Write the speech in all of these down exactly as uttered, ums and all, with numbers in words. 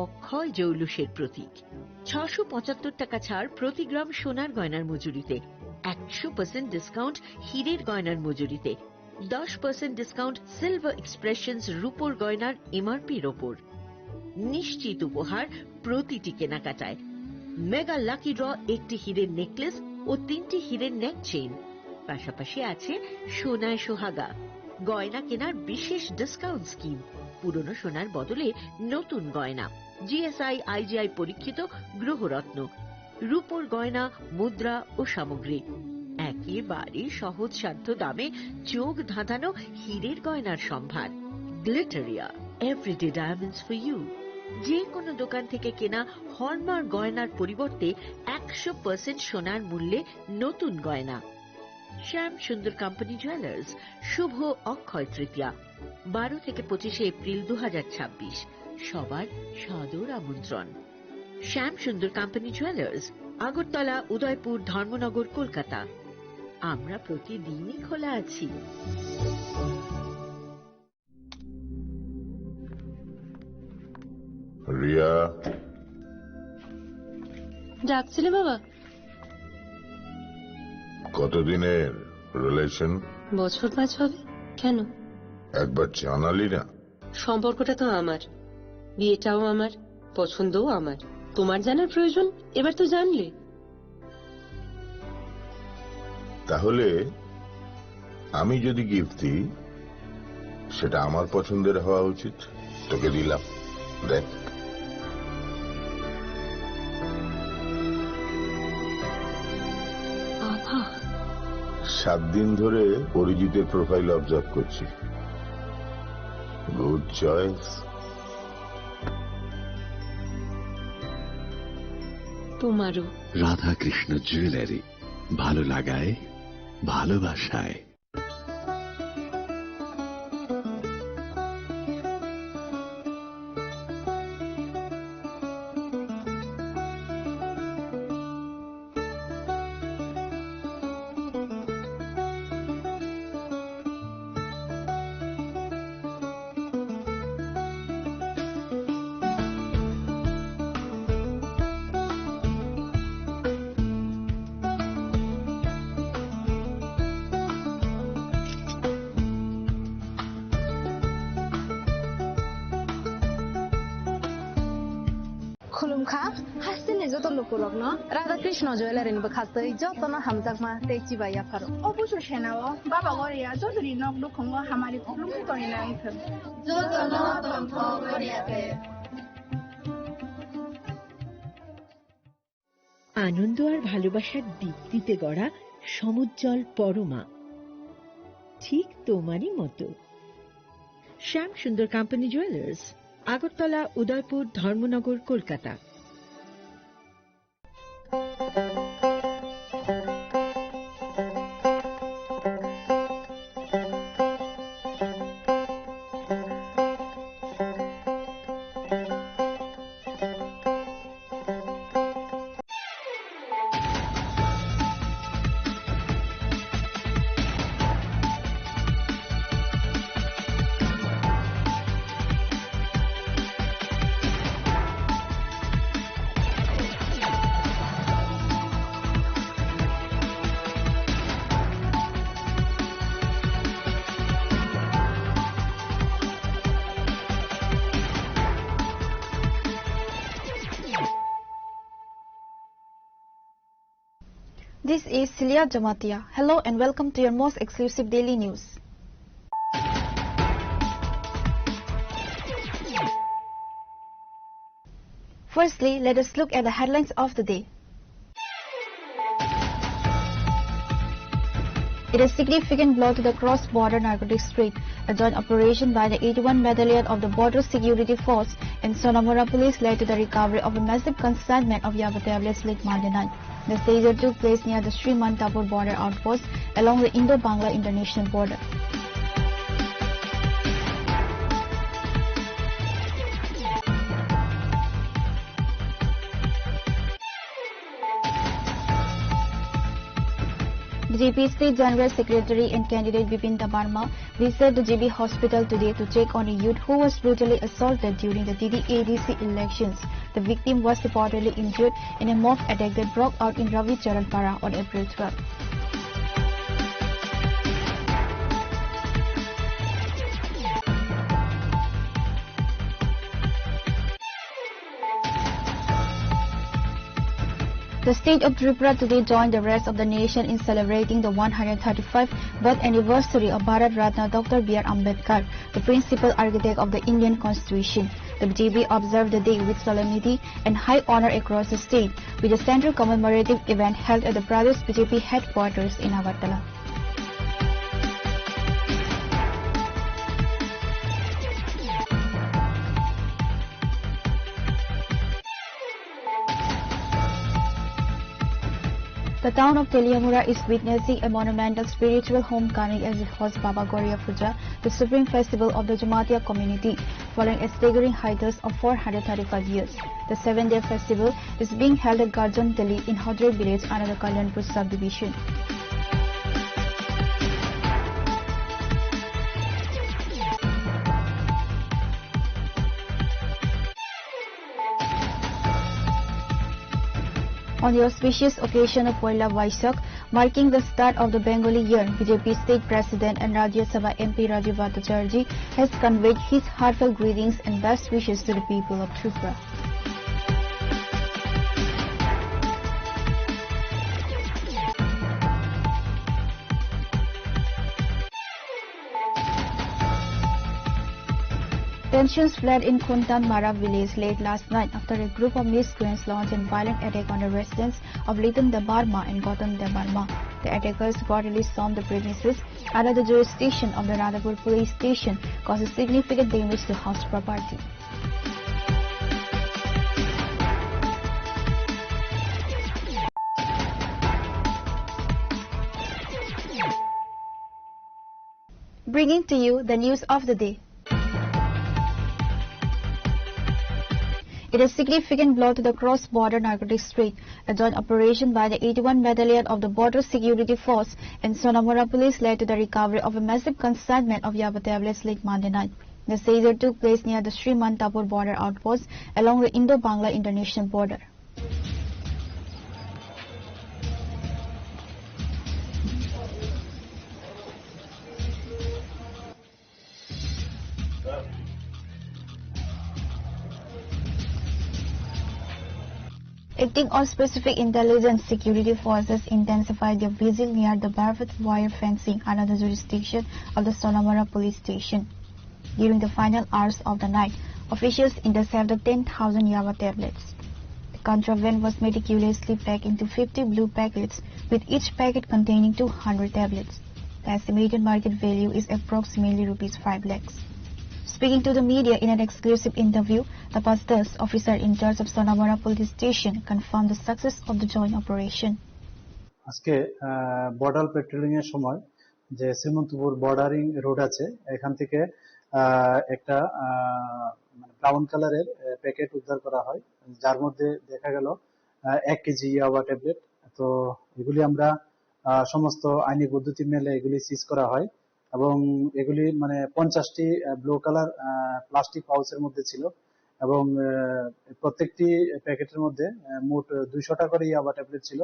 অক্ষয় জৌলুসের প্রতীক। ছশো পঁচাত্তর টাকা ছাড় প্রতি গ্রাম সোনার গয়নার মজুরিতে, একশো পার্সেন্ট ডিসকাউন্ট হীরের গয়নার মজুরিতে, দশ পার্সেন্ট ডিসকাউন্ট সিলভার এক্সপ্রেশনস রূপোর গয়নার এমআরপির ওপর। নিশ্চিত উপহার প্রতিটি কেনাকাটায়। মেগা লাকি ড্র, একটি হীরের নেকলেস ও তিনটি হীরের নেক চেইন। পাশাপাশি আছে সোনায় সোহাগা, গয়না কেনার বিশেষ ডিসকাউন্ট স্কিম, পুরনো সোনার বদলে নতুন গয়না, জিএসআই আইজিআই পরীক্ষিত গ্রহরত্ন, রূপোর গয়না, মুদ্রা ও সামগ্রী। একেবারে সহজসাধ্য দামে চোখ ধাঁধানো হীরের গয়নার সম্ভার। Glitteria, everyday diamonds for you. যে কোনো দোকান থেকে কেনা হলমার্ক গয়নার পরিবর্তে একশো পার্সেন্ট সোনার মূল্যে নতুন গয়না। শ্যাম সুন্দর কোম্পানি জুয়েলার্স, শুভ অক্ষয় তৃতীয়া, বারো থেকে পঁচিশে এপ্রিল দু হাজার ছাব্বিশ, সবার সাদর আমন্ত্রণ। শ্যাম সুন্দর কোম্পানি জুয়েলার্স, আগরতলা, উদয়পুর, ধর্মনগর, কলকাতা। আমরা প্রতিদিনই খোলা আছি। রিয়া। ডাকছিলে বাবা? কতদিনের রিলেশন? বছর পাঁচ হবে। কেন? একবার জানালি না। সম্পর্কটা তো আমার, বিয়েটাও আমার, পছন্দও আমার। তোমার জানার প্রয়োজন? এবার তো জানলে। তাহলে আমি যদি গিফট দিই, সেটা আমার পছন্দের হওয়া উচিত। তোকে দিলাম, দেখ। বাবা। সাত দিন ধরে অরিজিতের প্রোফাইল অবজার্ভ করছি। Good choice. তোমারও। রাধাকৃষ্ণ জুয়েলারি, ভালো লাগায়, ভালোবাসায়। Khulumkha, hasteni joto lukurokno Radha Krishna Jewellery ni bwkhastwi jotono hamjakma tei chibai yapharo. O busu senao Baba Goria jotoni nok nukhungo hamari khulumwi tongwi nangkhe. Jotono tongthok Goria te. আনন্দ আর ভালোবাসার দীপ্তিতে গড়া সমুজ্জ্বল পরমা, ঠিক তোমারই মতো। শ্যাম সুন্দর কোম্পানি জুয়েলার্স, আগরতলা, উদয়পুর, ধর্মনগর, Kolkata. This is Celia Jamatia. Hello and welcome to your most exclusive daily news. Firstly, let us look at the headlines of the day. It is significant blow to the cross-border narcotics trade. A joint operation by the eighty-one Battalion of the Border Security Force and Sonamura Police led to the recovery of a massive consignment of Yaba tablets late Monday night. The seizure took place near the Sriman Tapur border outpost along the Indo-Bangla international border. B J P State General Secretary and candidate Bipin Debbarma visited the G B hospital today to check on a youth who was brutally assaulted during the T T A D C elections. The victim was reportedly injured in a mob attack that broke out in Ravi Charan Para on April twelve. The state of Tripura today joined the rest of the nation in celebrating the one hundred thirty-fifth birth anniversary of Bharat Ratna Doctor B R Ambedkar, the principal architect of the Indian Constitution. The B J P observed the day with solemnity and high honor across the state, with a central commemorative event held at the Pradesh B J P headquarters in Agartala. The town of Teliamura is witnessing a monumental spiritual homecoming as it hosts Baba Goria Puja, the supreme festival of the Jamatia community, following a staggering hiatus of four hundred thirty-five years. The seven-day festival is being held at Garjan Teli in Hodroi village under the Kalyanpur subdivision. On the auspicious occasion of Poila Vaishak, marking the start of the Bengali year, B J P State President and Rajya Sabha M P Raju Bhattacharjee has conveyed his heartfelt greetings and best wishes to the people of Tripura. Tensions flared in Khuntan Mara village late last night after a group of miscreants launched a violent attack on the residence of Liton Debbarma and Gautam Debbarma. The attackers reportedly stormed the premises under the jurisdiction of the Radhapur police station, causing significant damage to house property. Bringing to you the news of the day. It is a significant blow to the cross-border narcotics trade. A joint operation by the eighty-one Battalion of the Border Security Force and Sonamura Police led to the recovery of a massive consignment of yaba tablets late Monday night. The seizure took place near the Srimantapur border outpost along the Indo-Bangla international border. Acting on specific intelligence, security forces intensified their vigil near the barbed wire fencing under the jurisdiction of the Sonamura police station. During the final hours of the night, officials intercepted ten thousand yaba tablets. The contraband was meticulously packed into fifty blue packets, with each packet containing two hundred tablets. The estimated market value is approximately rupees five lakhs. Speaking to the media in an exclusive interview, Tapas Das, officer in charge of Sonamura police station, confirmed the success of the joint operation. আজকে border patrolling এর সময় যে Srimantapur bordering road আছে, এখান থেকে আহ, একটা আহ, মানে ব্রাউন কালারের প্যাকেট উদ্ধার করা হয়, যার মধ্যে দেখা গেল আহ, এক কেজি ইয়াবা ট্যাবলেট। তো এগুলি আমরা আহ, সমস্ত আইনি পদ্ধতি মেনে এগুলি সিজ করা হয় এবং এগুলি মানে পঞ্চাশটি ব্লু কালার প্লাস্টিক পাউচের মধ্যে ছিল এবং আহ, প্রত্যেকটি প্যাকেটের মধ্যে আহ, মোট দুইশোটা করে ইয়াবা ট্যাবলেট ছিল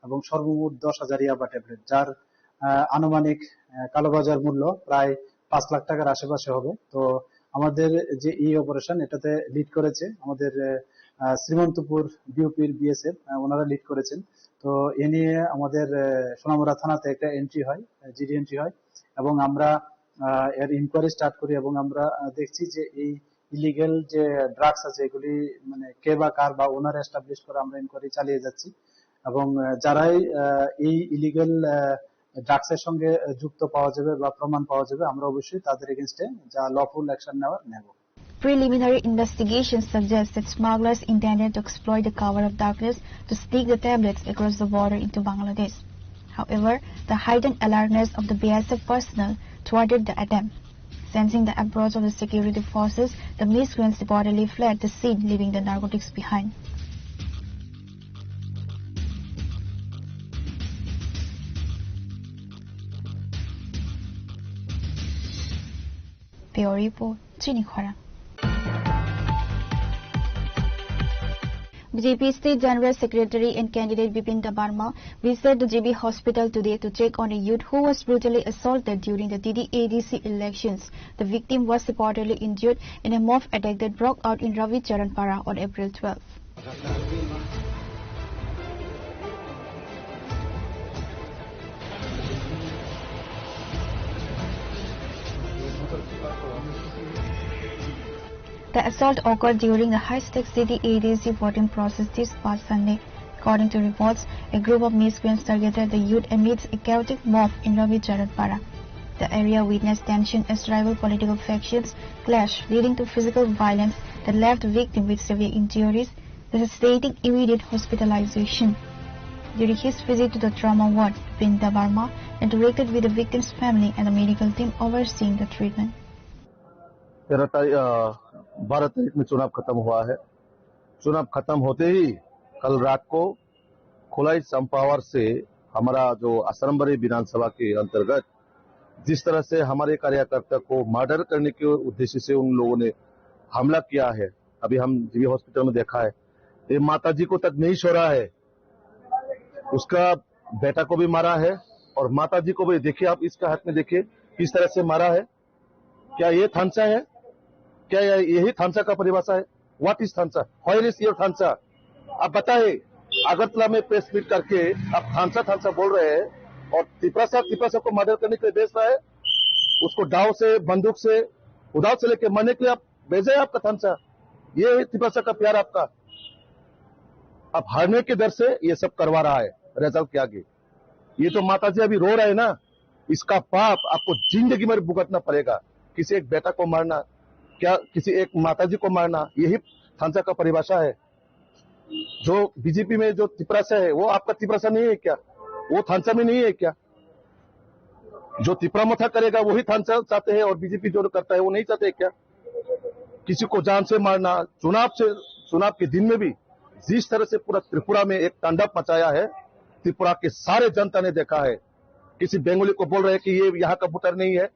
এবং সর্বমোট দশ হাজার ইয়াবা ট্যাবলেট, যার আহ, আনুমানিক আহ, কালোবাজার মূল্য প্রায় পাঁচ লাখ টাকার আশেপাশে হবে। তো আমাদের যে এই অপারেশন, এটাতে লিড করেছে আমাদের আহ, শ্রীমন্তপুর বিওপির বিএসএফ, ওনারা লিড করেছেন। তো এ নিয়ে আমাদের আহ, সোনামুড়া থানাতে একটা এন্ট্রি হয়, জিডি এন্ট্রি হয় এবং আমরা আহ, এর ইনকোয়ারি স্টার্ট করি এবং আমরা আহ, দেখছি যে এই ইলিগ্যাল যে ড্রাগস আছে, এগুলি মানে কে বা কার বা ওনার এস্টাবলিশ করে আমরা ইনকোয়ারি চালিয়ে যাচ্ছি এবং আহ, যারাই আহ, এই ইলিগ্যাল ড্রাগসের সঙ্গে আহ, যুক্ত পাওয়া যাবে বা প্রমাণ পাওয়া যাবে, আমরা অবশ্যই তাদের এগেনস্টে যা লফুল অ্যাকশন নেওয়ার নেব। Preliminary investigations suggest that smugglers intended to exploit the cover of darkness to sneak the tablets across the border into Bangladesh. However, the heightened alertness of the B S F personnel thwarted the attempt. Sensing the approach of the security forces, the miscreants reportedly fled the scene, leaving the narcotics behind. Bureau Report, Chini Khorang. B J P State General Secretary and candidate Bipin Debbarma visited the G B hospital today to check on a youth who was brutally assaulted during the T T A D C elections. The victim was reportedly injured in a mob attack that broke out in Ravi Charan Para on April twelve. The assault occurred during the high-stakes T T A D C voting process this past Sunday. According to reports, a group of miscreants targeted the youth amidst a chaotic mob in Ravi Charan Para. The area witnessed tension as rival political factions clashed, leading to physical violence that left the victim with severe injuries, necessitating immediate hospitalization. During his visit to the trauma ward, Bipin Debbarma interacted with the victim's family and the medical team overseeing the treatment. तेरह तारीख, अ, बारह तारीख में चुनाव खत्म हुआ है। चुनाव खत्म होते ही कल रात को खोलाई चंपावर से हमारा जो आश्रमबाड़ी विधानसभा के अंतर्गत जिस तरह से हमारे कार्यकर्ता को मर्डर करने के उद्देश्य से उन लोगों ने हमला किया है, अभी हम जीबी हॉस्पिटल में देखा है, ये माता जी को तक नहीं छोड़ा है, उसका बेटा को भी मारा है और माता जी को भी। देखिए, आप इसका हाथ में देखिए, किस तरह से मारा है। क्या ये थानसा है? क्या ये, यही थानसा का परिभाषा है? What is थानसा? Where is your थानसा? आप बताए, अगरतला में प्रेस मीट करके आप थानसा, थानसा बोल रहे हैं और तिपरासा, तिपरासा को मर्डर करने के लिए भेज रहा है, उसको दाव से, बंदूक से, उदाव से लेके मरने के लिए आप भेजा है आपका थानसा। ये है तिपरासा का प्यार आपका। आप हारने के डर से ये सब करवा रहा है रिजल्ट के आगे। ये तो माता जी अभी रो रहे हैं ना, इसका पाप आपको जिंदगी में भुगतना पड़ेगा। किसी एक बेटा को मारना, क्या किसी एक माता जी को मारना, यही थानसा का परिभाषा है? जो बीजेपी में जो तिपरासा है, वो आपका तिपरासा नहीं है क्या? वो थानसा में नहीं है क्या? जो तिपरा मथा करेगा, वही थानसा चाहते हैं, और बीजेपी जो करता है, वो नहीं चाहते क्या? किसी को जान से मारना, चुनाव से, चुनाव के दिन में भी जिस तरह से पूरा त्रिपुरा में एक तांडव मचाया है, त्रिपुरा के सारे जनता ने देखा है। किसी बंगाली को बोल रहे हैं कि ये यहाँ का वोटर नहीं है,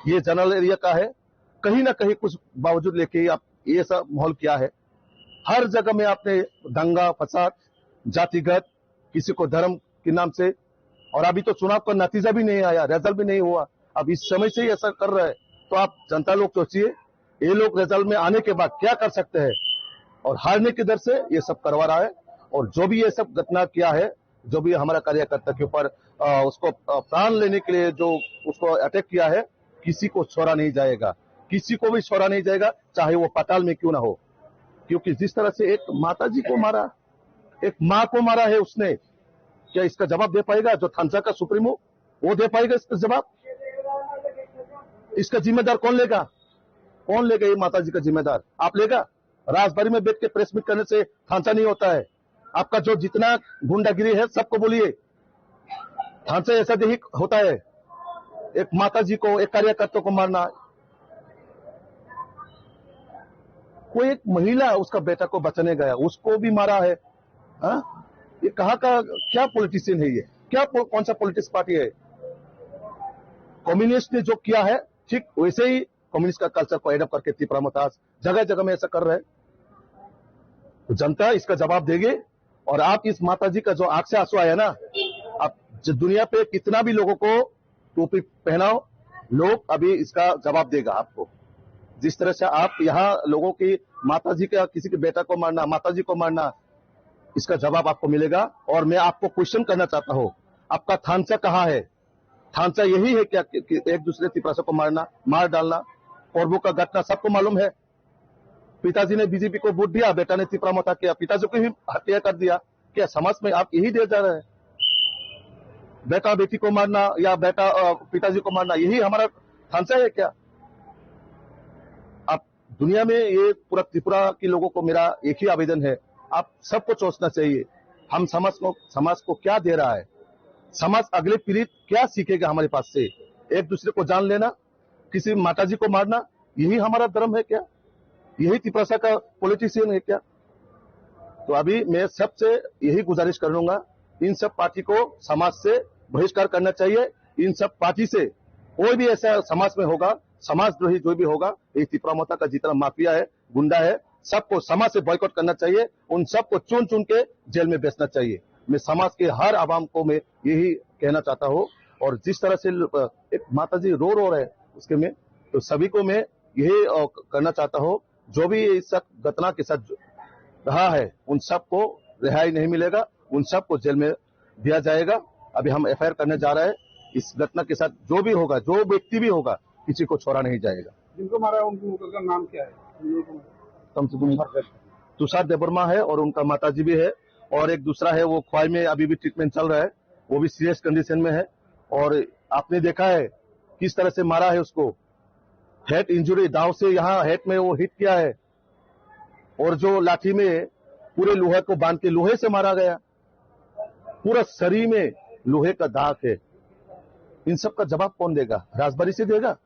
ये जनरल एरिया का है। कहीं ना कहीं कुछ बावजूद लेके आप ये ऐसा माहौल किया है। हर जगह में आपने दंगा, फसाद, जातिगत, किसी को धर्म के नाम से, और अभी तो चुनाव का नतीजा भी नहीं आया, रिजल्ट भी नहीं हुआ। अब इस समय से ही ऐसा कर रहा है, तो आप जनता लोग सोचिए, ये लोग रिजल्ट में आने के बाद क्या कर सकते हैं, और हारने के डर से ये सब करवा रहा है। और जो भी ये सब घटना किया है, जो भी हमारा कार्यकर्ता के ऊपर, अ, उसको, अ, प्राण लेने के लिए जो उसको अटैक किया है, किसी को छोड़ा नहीं जाएगा, किसी को भी छोड़ा नहीं जाएगा, चाहे वो पाताल में क्यों ना हो। क्योंकि जिस तरह से एक माता जी को मारा, एक माँ को मारा है उसने, क्या इसका जवाब दे पाएगा जो थानसा का सुप्रीमो? वो दे पाएगा इसका जवाब? इसका जिम्मेदार कौन लेगा? कौन लेगा ये माता जी का जिम्मेदार? आप लेगा? राजबाड़ी में बैठ के प्रेस मीट करने से थानसा नहीं होता है। आपका जो जितना गुंडागिरी है, सबको बोलिए। थानसा ऐसा देखिए होता है, एक माता जी को, एक कार्यकर्ता को मारना। कोई एक महिला उसका बेटा को बचाने गया, उसको भी मारा है। हाँ? ये कहाँ का, क्या पॉलिटिशियन है ये? क्या पो-, कौन सा पॉलिटिक्स पार्टी है? कम्युनिस्ट ने जो किया है, ठीक वैसे ही कम्युनिस्ट का कल्चर को एडॉप्ट करके तिपरा मथास जगह जगह में ऐसा कर रहे हैं। तो जनता इसका जवाब देगी। और आप इस माता जी का जो आंख से आंसू आया ना, आप ज-, दुनिया पे कितना भी लोगों को टोपी पहनाओ, लोग अभी इसका जवाब देगा आपको। जिस तरह से आप यहाँ लोगों की माता जी का, किसी के बेटा को मारना, माता जी को मारना, इसका जवाब आपको मिलेगा। और मैं आपको क्वेश्चन करना चाहता हूँ, आपका थानसा कहाँ है? थानसा यही है क्या कि, कि एक दूसरे तिपरासा को मारना, मार डालना? प्रभु का घटना सबको मालूम है। पिताजी ने बीजेपी को वोट दिया, बेटा ने तिपरा मथा किया, पिताजी को ही हत्या कर दिया। क्या समाज में आप यही दे जा रहे हैं? बेटा बेटी को मारना या बेटा, अ, पिताजी को मारना, यही हमारा थानसा है क्या? आप दुनिया में, ये पूरा त्रिपुरा के लोगों को मेरा एक ही आवेदन है, आप सबको सोचना चाहिए, हम समाज को, समाज को क्या दे रहा है? समाज अगले पीढ़ी क्या सीखेगा हमारे पास से? एक दूसरे को जान लेना, किसी माता जी को मारना, यही हमारा धर्म है क्या? यही तिपरासा का पॉलिटिशियन है क्या? तो अभी मैं सबसे यही गुजारिश कर लूंगा, इन सब पार्टी को समाज से बहिष्कार करना चाहिए। इन सब पार्टी से कोई भी ऐसा समाज में होगा, समाजद्रोही जो भी होगा, ये तिपरा मोता का जितना माफिया है, गुंडा है, सबको समाज से बॉयकॉट करना चाहिए। उन सबको चुन चुन के जेल में भेजना चाहिए। मैं समाज के हर आवाम को मैं यही कहना चाहता हूँ। और जिस तरह से ल- एक माता जी रो रो रहे उसके में, तो सभी को मैं यही अ, करना चाहता हूँ, जो भी इस घटना के साथ जो रहा है, उन सबको रिहाई नहीं मिलेगा, उन सबको जेल में दिया जाएगा। अभी हम एफआईआर करने जा रहे हैं। इस घटना के साथ जो भी होगा, जो व्यक्ति भी होगा, किसी को छोड़ा नहीं जाएगा। जिनको मारा है, उनका नाम क्या है? कम से कम तुषार देबवर्मा है और उनका माताजी भी है, और एक दूसरा है, वो खोवाई में अभी भी ट्रीटमेंट चल रहा है, वो भी सीरियस कंडीशन में है। और आपने देखा है किस तरह से मारा है उसको, हेड इंजरी, दाव से यहाँ हेड में वो हिट किया है, और जो लाठी में पूरे लोहे को बांध के लोहे से मारा गया, पूरा शरीर में लोहे का दाग है। इन सब का जवाब कौन देगा? राजबारी से देगा?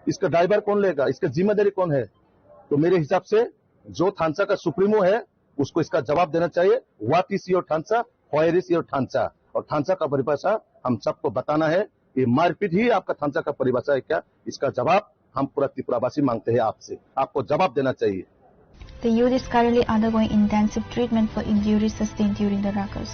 इसका ड्राइवर कौन लेगा? इसका जिम्मेदारी कौन है? तो मेरे हिसाब से जो थानसा का सुप्रीमो है, उसको इसका जवाब देना चाहिए। What is your थानसा? Where is your थानसा? और थानसा का परिभाषा हम सबको बताना है। ये मारपीट ही आपका थानसा का परिभाषा है क्या? इसका जवाब हम पूरा त्रिपुरावासी मांगते हैं आपसे। आपको जवाब देना चाहिए। The youth is currently undergoing intensive treatment for injuries sustained during the ruckus.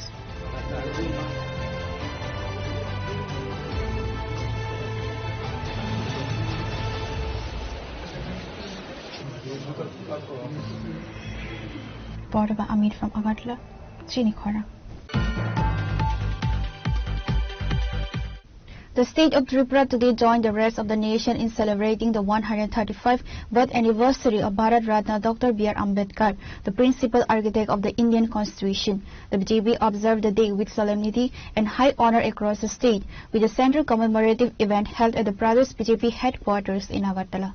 Borba Amir from Agartala, Chini Khorang. The state of Tripura today joined the rest of the nation in celebrating the one hundred thirty-fifth birth anniversary of Bharat Ratna Doctor B R Ambedkar, the principal architect of the Indian Constitution. The B J P observed the day with solemnity and high honor across the state, with a central commemorative event held at the Pradesh B J P headquarters in Agartala.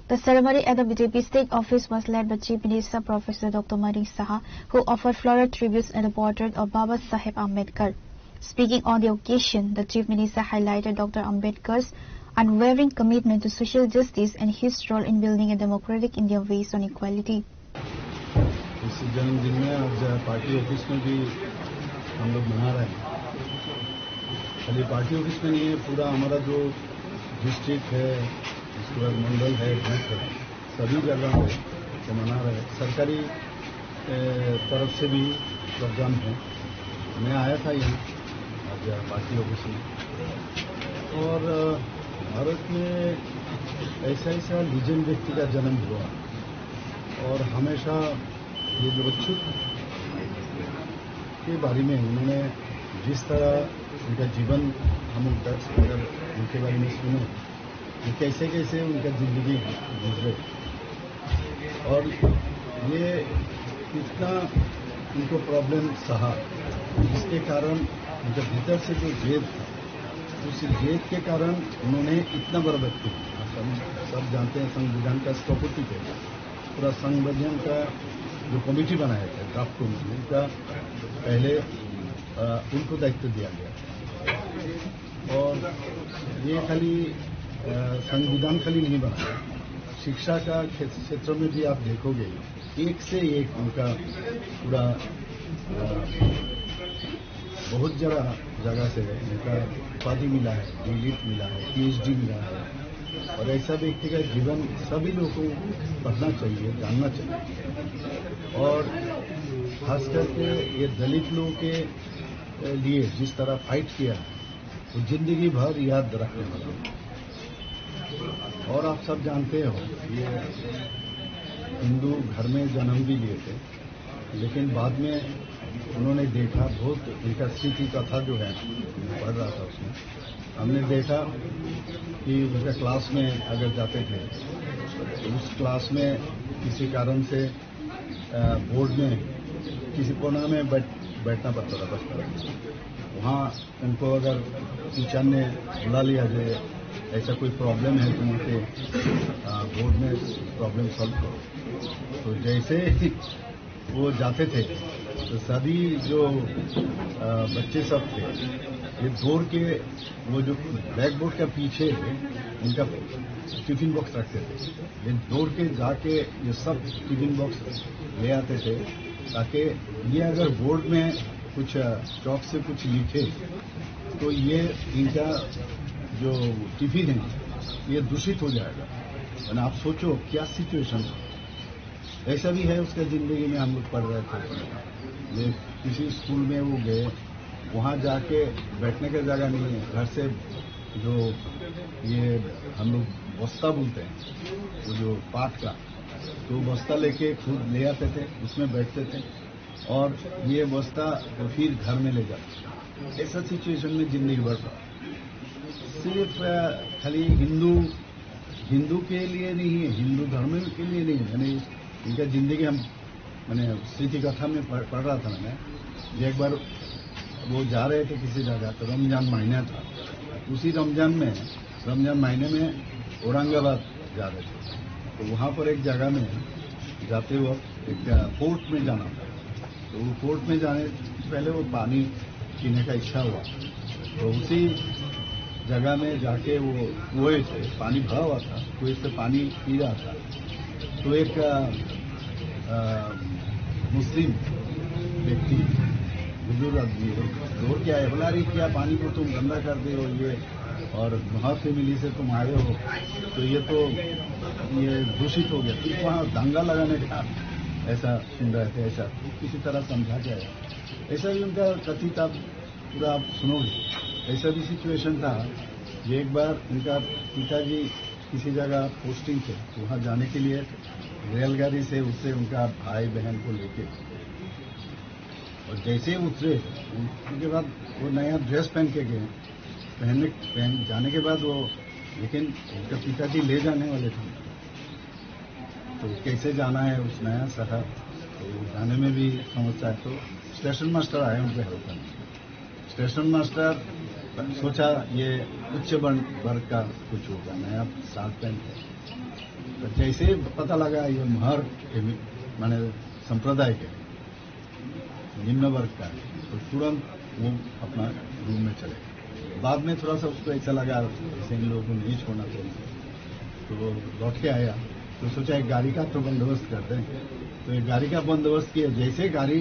The ceremony at the B J P state office was led by Chief Minister Professor Doctor Manik Saha, who offered floral tributes and the portrait of Baba Saheb Ambedkar. Speaking on the occasion, the Chief Minister highlighted Doctor Ambedkar's unwavering commitment to social justice and his role in building a democratic India based on equality. इस जन्मदिन में आज party office में भी हम लोग मना रहे हैं। खाली पार्टी ऑफिस में नहीं है, पूरा हमारा जो डिस्ट्रिक्ट है, उसके बाद मंडल है, बूथ है, सभी जगह पे ये मना रहे हैं। सरकारी, ए, तरफ से भी प्रोग्राम है। मैं आया था यहाँ आज पार्टी ऑफिस में, और, अ, भारत में ऐसा ऐसा लीजेंड व्यक्ति का जन्म हुआ, और हमेशा ये जो बच्चों के बारे में उन्होंने जिस तरह उनका जीवन हम उनका, अगर उनके बारे में सुने, ये कैसे कैसे उनका जिंदगी गुजरे, और ये कितना उनको प्रॉब्लम सहा, जिसके कारण उनके भीतर से जो जेद था, उस जेद के कारण उन्होंने इतना बड़ा व्यक्ति, आप सब, सब जानते हैं, संविधान का स्थपति थे, पूरा संविधान का जो कमेटी बनाया था, ड्राफ्ट कमेटी, उनका पहले, अ, उनको दायित्व दिया गया। और ये खाली, अ, संविधान खाली नहीं बना, शिक्षा का क्षेत्र, क्षेत्र में भी आप देखोगे, एक से एक उनका पूरा, अ, बहुत जरा जगह से उनका उपाधि मिला है, डीलिट मिला है, पीएचडी मिला है। और ऐसा व्यक्ति का जीवन सभी लोगों को पढ़ना चाहिए, जानना चाहिए। और खास करके ये दलित लोगों के लिए जिस तरह फाइट किया है, वो जिंदगी भर याद रखने वाला है। और आप सब जानते हो, ये हिंदू घर में जन्म भी लिए थे, लेकिन बाद में उन्होंने देखा, बहुत उनका स्थिति कथा जो है, मैं पढ़ रहा था उसमें, हमने देखा कि उनका क्लास में अगर जाते थे, तो उस क्लास में किसी कारण से, अ, बोर्ड में किसी कोना में बैठ, बैठना पड़ता था, बस। वहाँ उनको अगर टीचर ने बुला लिया, जो ऐसा कोई प्रॉब्लम है, तो वहाँ पे, अ, बोर्ड में प्रॉब्लम सॉल्व करो। तो जैसे ही वो जाते थे, तो सभी जो, अ, बच्चे सब थे, ये दौड़ के, वो जो ब्लैक बोर्ड के पीछे उनका टिफिन बॉक्स रखते थे, ये दौड़ के जाके ये सब टिफिन बॉक्स ले आते थे। ताकि ये अगर बोर्ड में कुछ चौक से कुछ लिखे तो ये इनका जो टिफिन है ये दूषित हो जाएगा। मैंने आप सोचो क्या सिचुएशन है। ऐसा भी है उसका जिंदगी में हम लोग पढ़ रहे थे। ये किसी स्कूल में वो गए, वहाँ जाके बैठने का जगह नहीं है। घर से जो ये हम लोग बस्ता बोलते हैं, वो जो पाट का, तो बस्ता लेके खुद ले आते थे, उसमें बैठते थे और ये बस्ता तो फिर घर में ले जाते थे। ऐसा सिचुएशन में जिंदगी भर रहा। सिर्फ खाली हिंदू हिंदू के लिए नहीं है, हिंदू धर्म के लिए नहीं है। मैंने इनका जिंदगी हम मैंने स्थिति कथा में पढ़ रहा था मैंने, एक बार वो जा रहे थे किसी जगह तो रमजान महीना था। उसी रमजान में रमजान महीने में औरंगाबाद जा रहे थे। तो वहाँ पर एक जगह में जाते वक्त एक पोर्ट में जाना था। तो वो पोर्ट में जाने से पहले वो पानी पीने का इच्छा हुआ। तो उसी जगह में जाके वो कुएं से पानी भरा हुआ था, कुएं से पानी पी रहा था। तो एक मुस्लिम व्यक्ति, बुजुर्ग आदमी, दौड़ के आया, बोला, अरे क्या पानी को तुम गंदा कर दे हो, ये और महाफेमिली से तुम आए हो, तो ये तो ये दूषित हो गया। फिर वहाँ दंगा लगाने का ऐसा सुन रहे थे, ऐसा किसी तरह समझा के आया। ऐसा भी उनका कथित आप पूरा आप सुनोगे, ऐसा भी सिचुएशन था कि एक बार उनका पिताजी किसी जगह पोस्टिंग थे, तो वहाँ जाने के लिए रेलगाड़ी से उससे उनका भाई बहन को लेके, और जैसे ही उतरे, उनके बाद वो नया ड्रेस पहन के गए। पहनने पहन जाने के बाद वो, लेकिन उनका पिताजी ले जाने वाले थे, तो कैसे जाना है उस नया शहर, तो जाने में भी समस्या है। तो स्टेशन मास्टर आए उनको हेल्प करने। स्टेशन मास्टर सोचा ये उच्च वर्ग का कुछ होगा, नया शर्ट पहन के। तो जैसे ही पता लगा ये महर माने संप्रदाय के निम्न वर्ग का है, तो तुरंत वो अपना रूम में चले गए। बाद में थोड़ा सा उसको ऐसा लगा जैसे इन लोगों को नहीं छोड़ना चाहिए, तो वो लौट के आया। तो सोचा एक गाड़ी का तो बंदोबस्त करते हैं। तो एक गाड़ी का बंदोबस्त किया। जैसे गाड़ी,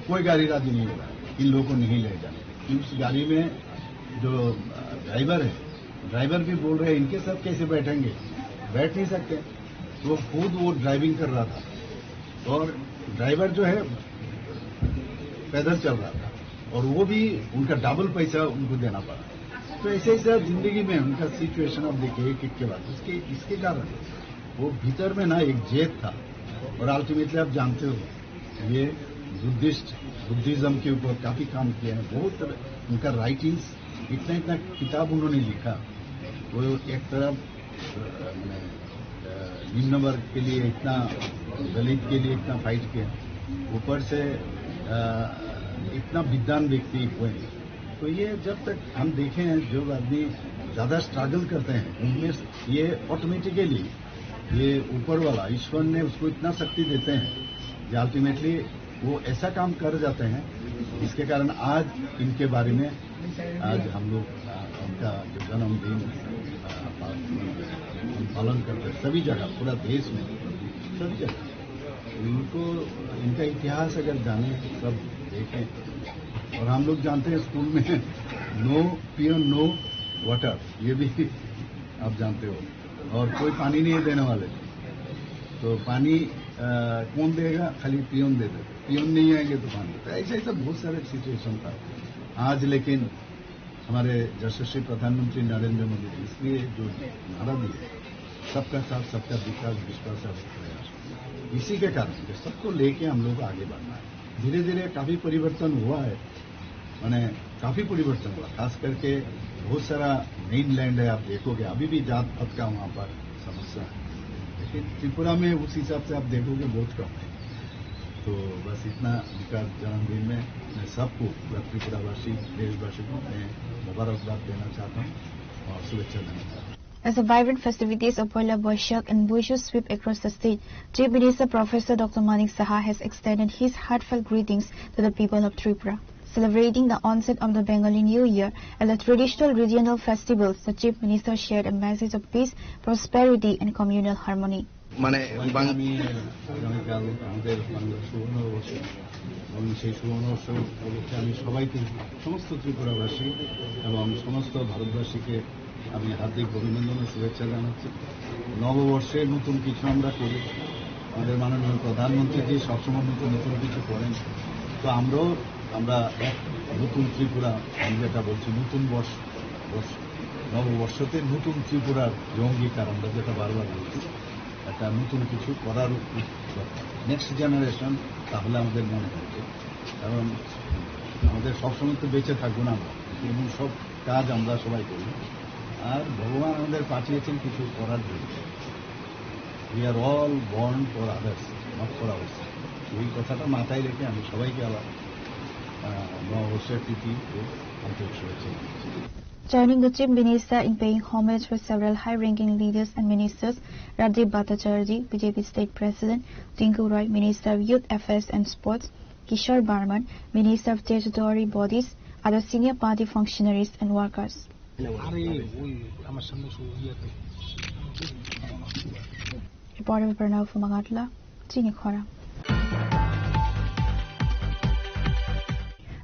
कोई गाड़ी राजी नहीं होगा इन लोगों को नहीं ले जाने। उस गाड़ी में जो ड्राइवर है, ड्राइवर भी बोल रहे हैं इनके साथ कैसे बैठेंगे, बैठ नहीं सकते। तो वो खुद वो ड्राइविंग कर रहा था और ड्राइवर जो है पैदल चल रहा था और वो भी उनका डबल पैसा उनको देना पड़ा। तो ऐसे ऐसा जिंदगी में उनका सिचुएशन आप देखिए एक एक के बाद उसके इसके कारण वो भीतर में ना एक जेद था। और अल्टीमेटली आप जानते हो ये बुद्धिस्ट बुद्धिज्म के ऊपर काफी काम किया है। बहुत तरह उनका राइटिंग्स, इतना इतना किताब उन्होंने लिखा। वो एक तरफ मैंने निम्न वर्ग के लिए इतना, दलित के लिए इतना फाइट किया, ऊपर से इतना विद्वान व्यक्ति हुए। तो ये जब तक हम देखें जो आदमी ज्यादा स्ट्रगल करते हैं उनमें ये ऑटोमेटिकली ये ऊपर वाला ईश्वर ने उसको इतना शक्ति देते हैं कि अल्टीमेटली वो ऐसा काम कर जाते हैं जिसके कारण आज इनके बारे में आज हम लोग उनका जो जन्मदिन हम पालन करते हैं सभी जगह, पूरा देश में सभी जगह। इनको इनका इतिहास अगर जाने, सब देखें। और हम लोग जानते हैं स्कूल में नो पियोन नो वाटर, ये भी आप जानते हो। और कोई पानी नहीं देने वाले, तो पानी कौन देगा? खाली पियोन दे दे। पियोन नहीं आएंगे तो पानी। तो ऐसा ऐसा बहुत सारे सिचुएशन था। आज लेकिन हमारे यशस्वी प्रधानमंत्री नरेंद्र मोदी जी इसलिए जो नारा दिए, सबका साथ, सबका विकास, विश्वास और प्रयास, इसी के कारण कि सबको लेके हम लोग आगे बढ़ना है। धीरे धीरे काफी परिवर्तन हुआ है, मैंने काफी परिवर्तन हुआ। खास करके बहुत सारा मेनलैंड है, आप देखोगे अभी भी जात पात का वहाँ पर समस्या है, लेकिन त्रिपुरा में उस हिसाब से आप देखोगे बहुत कम है। तो बस इतना उनका जन्मदिन में मैं सबको, पूरा त्रिपुरावासी, देशवासी को मैं मुबारकबाद देना चाहता हूँ और शुभेच्छा देना चाहता हूँ। As the vibrant festivities of Poila Boishakh and Buishu sweep across the state, Chief Minister Professor Doctor Manik Saha has extended his heartfelt greetings to the people of Tripura. Celebrating the onset of the Bengali New Year and the traditional regional festivals, the Chief Minister shared a message of peace, prosperity, and communal harmony. মানে সবাইকে বাং- আমি আগামীকাল আমাদের বাংলার সুবর্ণ অবসর এবং সেই সুবর্ণ অবসর উপলক্ষে আমি সবাইকে, সমস্ত ত্রিপুরাবাসী এবং সমস্ত ভারতবাসীকে আমি হার্দিক অভিনন্দন ও শুভেচ্ছা জানাচ্ছি। নববর্ষে নতুন কিছু আমরা করি, আমাদের মাননীয় প্রধানমন্ত্রী যে সবসময় নতুন নতুন কিছু করেন, তো আমরাও, আমরা এক নতুন ত্রিপুরা, আমি যেটা বলছি নতুন বর্ষ, বর্ষ, নববর্ষতে নতুন ত্রিপুরার যে অঙ্গীকার আমরা যেটা বারবার বলছি, একটা নতুন কিছু করার দরকার। নেক্সট জেনারেশন তাহলে আমাদের মনে থাকবে, কারণ আমাদের সবসময় তো বেঁচে থাকবো না আমরা, এবং সব কাজ আমরা সবাই করি। আর ভগবান আমাদের পাঠিয়েছেন কিছু করার জন্য। We are all born for others, not for ourselves. এই কথাটা মাথায় রেখে আমি সবাইকে আবার, আহ, নববর্ষের প্রীতি ও আন্তরিক শুভেচ্ছা জানাচ্ছি। Joining the Chief Minister in paying homage for several high-ranking leaders and ministers, Rajiv Bhattacharjee, B J P State President, Tinku Roy, Minister of Youth Affairs and Sports, Kishore Barman, Minister of Statutory Bodies, other senior party functionaries and workers. আরে ওই আমার সামনে শুধু ইয়ে আছে। Reporter Pranav Fumagatla, Chini Khorang.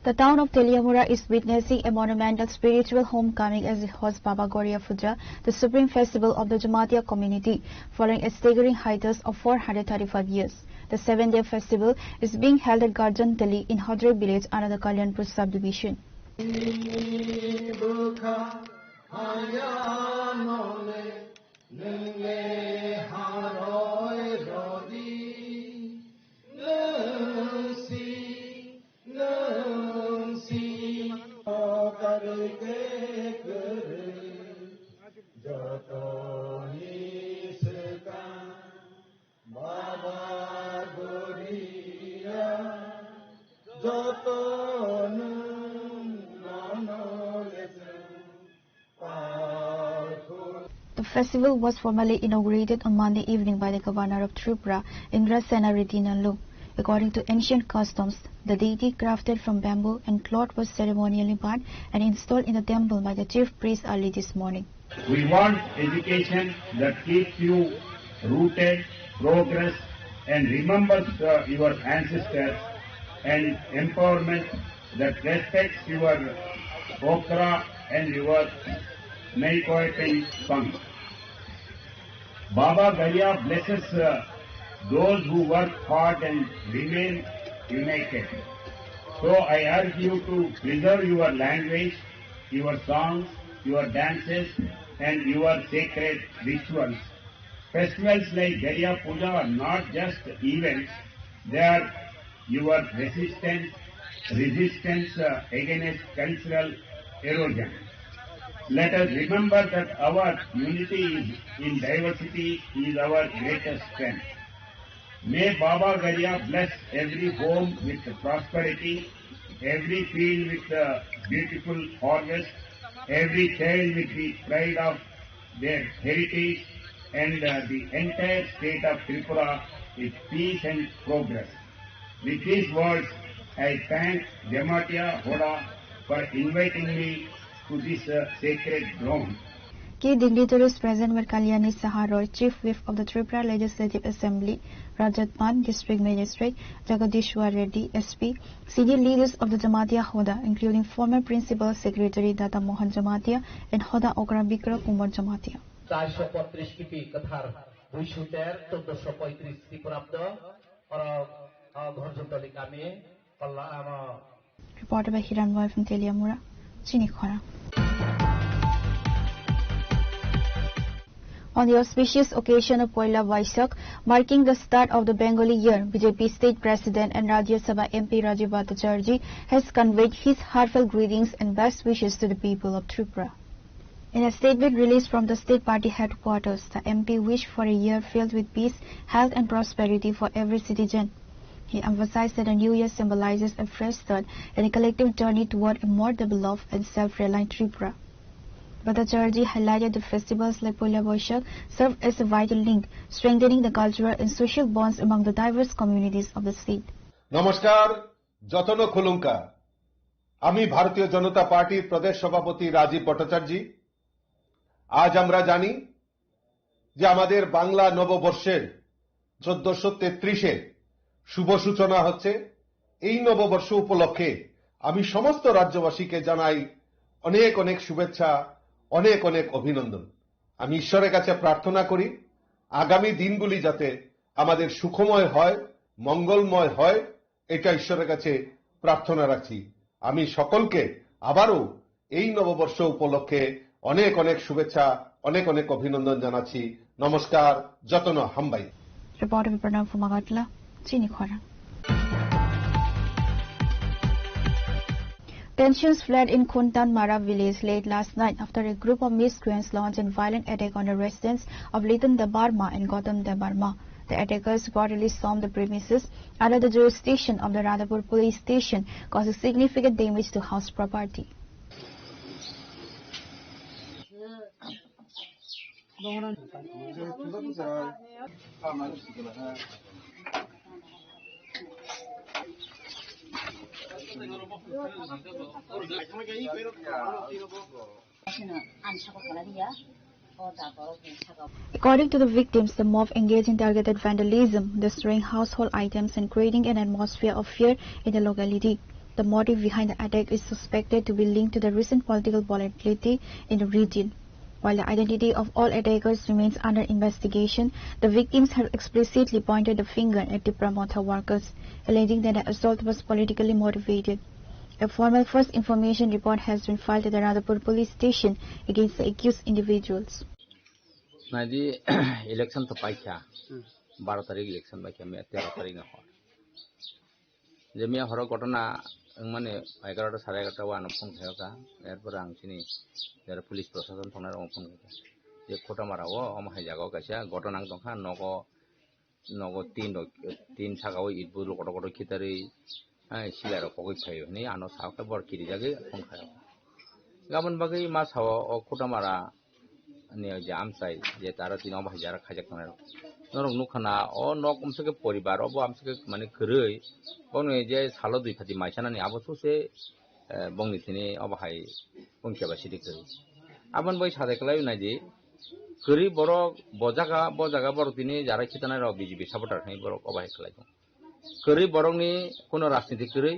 The town of Teliamura is witnessing a monumental spiritual homecoming as it hosts Baba Goria Puja, the supreme festival of the Jamatia community, following a staggering hiatus of four hundred thirty-five years. The seven-day festival is being held at Garjan Teli in Hodroi village under the Kalyanpur subdivision. The festival was formally inaugurated on Monday evening by the Governor of Tripura, Indrasena Reddy Nallu. According to ancient customs, the deity crafted from bamboo and cloth was ceremonially burned and installed in the temple by the chief priest early this morning. We want education that keeps you rooted, progress, and remembers, uh, your ancestors, and empowerment that respects your okra and your Meitei tongue. Baba Garia blesses, uh, those who work hard and remain united. So I urge you to preserve your language, your songs, your dances, and your sacred rituals. Festivals like Garia Puja are not just events, they are your resistance, resistance, uh, against cultural erosion. Let us remember that our unity is, in diversity is our greatest strength. May Baba Garia bless every home with prosperity, every field with a beautiful harvest, every child with the pride of their heritage, and, uh, the entire state of Tripura with peace and progress. With these words, I thank Jamatia Hoda for inviting me to this, uh, sacred ground. Key dignitaries present were Kalyani Saha Roy, Chief Whip of the Tripura Legislative Assembly, Rajat Pan, District Magistrate, Jagadishwar Reddy, S P, senior leaders of the Jamatia Hoda, including former Principal Secretary Dada Mohan Jamatia and Hoda Okra Bikra Kumar Jamatia. চারশো পঁয়ত্রিশ কোটি কথার দুইশো তের, চোদ্দশো পঁয়ত্রিশ খ্রিস্টাব্দ, oro, o, Ghorjotoli kami, Palla, amo, Reported by Hiran Roy from Teliamura, Chini Khorang. On the auspicious occasion of Poila Baisakh, marking the start of the Bengali year, B J P State President and Rajya Sabha M P Rajiv Bhattacharjee has conveyed his heartfelt greetings and best wishes to the people of Tripura. In a statement released from the state party headquarters, the M P wished for a year filled with peace, health and prosperity for every citizen. He emphasized that the new year symbolizes a fresh start and a collective journey toward a more developed and self-reliant Tripura. Bhattacharjee highlighted that festivals like Poila Boishakh serve as a vital link, strengthening the cultural and social bonds among the diverse communities of the state. নমস্কার, যতন খুলুঙ্কা। আমি ভারতীয় জনতা পার্টির প্রদেশ সভাপতি রাজীব ভট্টাচার্য। আজ আমরা জানি যে আমাদের বাংলা নববর্ষের চোদ্দশো তেত্রিশে শুভ সূচনা হচ্ছে। এই নববর্ষ উপলক্ষে আমি সমস্ত রাজ্যবাসীকে জানাই অনেক অনেক শুভেচ্ছা, অনেক অনেক অভিনন্দন। আমি ঈশ্বরের কাছে প্রার্থনা করি, আগামী দিনগুলি যাতে আমাদের সুখময় হয়, মঙ্গলময় হয়, এটা ঈশ্বরের কাছে প্রার্থনা রাখছি। আমি সকলকে আবারও এই নববর্ষ উপলক্ষে অনেক অনেক শুভেচ্ছা, অনেক অনেক অভিনন্দন জানাচ্ছি। নমস্কার, যতন হাম্বাই। Reporter Pranav Fumagatla, Chini Khorang. Tensions flared in Khuntan Mara village late last night after a group of miscreants launched a violent attack on the residence of Litan Debbarma and Gautam Debbarma. The attackers reportedly stormed the premises under the jurisdiction of the Radhapur police station, causing significant damage to house property. According to the victims, the mob engaged in targeted vandalism, destroying household items and creating an atmosphere of fear in the locality. The motive behind the attack is suspected to be linked to the recent political volatility in the region. While the identity of all attackers remains under investigation, the victims have explicitly pointed the finger at Tipra Motha workers, alleging that the assault was politically motivated. A formal first information report has been filed at the Radhapur police station against the accused individuals. Naidi, election to paikha. Hmm. Baro tarik election paikha, me tero tarik na hor. Je miya horo ghotona wngmani egarota, sare egarota o ano phone khaiyokha. Erpore ang chini jara police prosason tongnai rokno phone khaikha. Je Khotamara o, omo hai jaga o kaisa ghotona wng tongkha, nogo nogo tin rok, tin saka o itbu kotor kotor khitarwi, hai, silai rok pogwi phaio hinwi ano sa khe bor kirijagwi phone khaio. Gabon bagwi ma sao o Khotamara ni je amchai je taro tini obo hai jara khaijak tongnai rok. Norok nukha na o nok umsok khe poribar obo amsok khe mane kwrwi. Bono je salo dui phati mai sanani abo suse, eh, bongni tini obo hai bongkhe ba sidi kwrwi. Aboni bai sadai kwlai naidi. Kwrwi borok bo jaga, bo jaga borok tini jara khitanai rok B J P supporter hinwi borok obo hai khlai tongo. Kwrwi borokni kuno rajniti kwrwi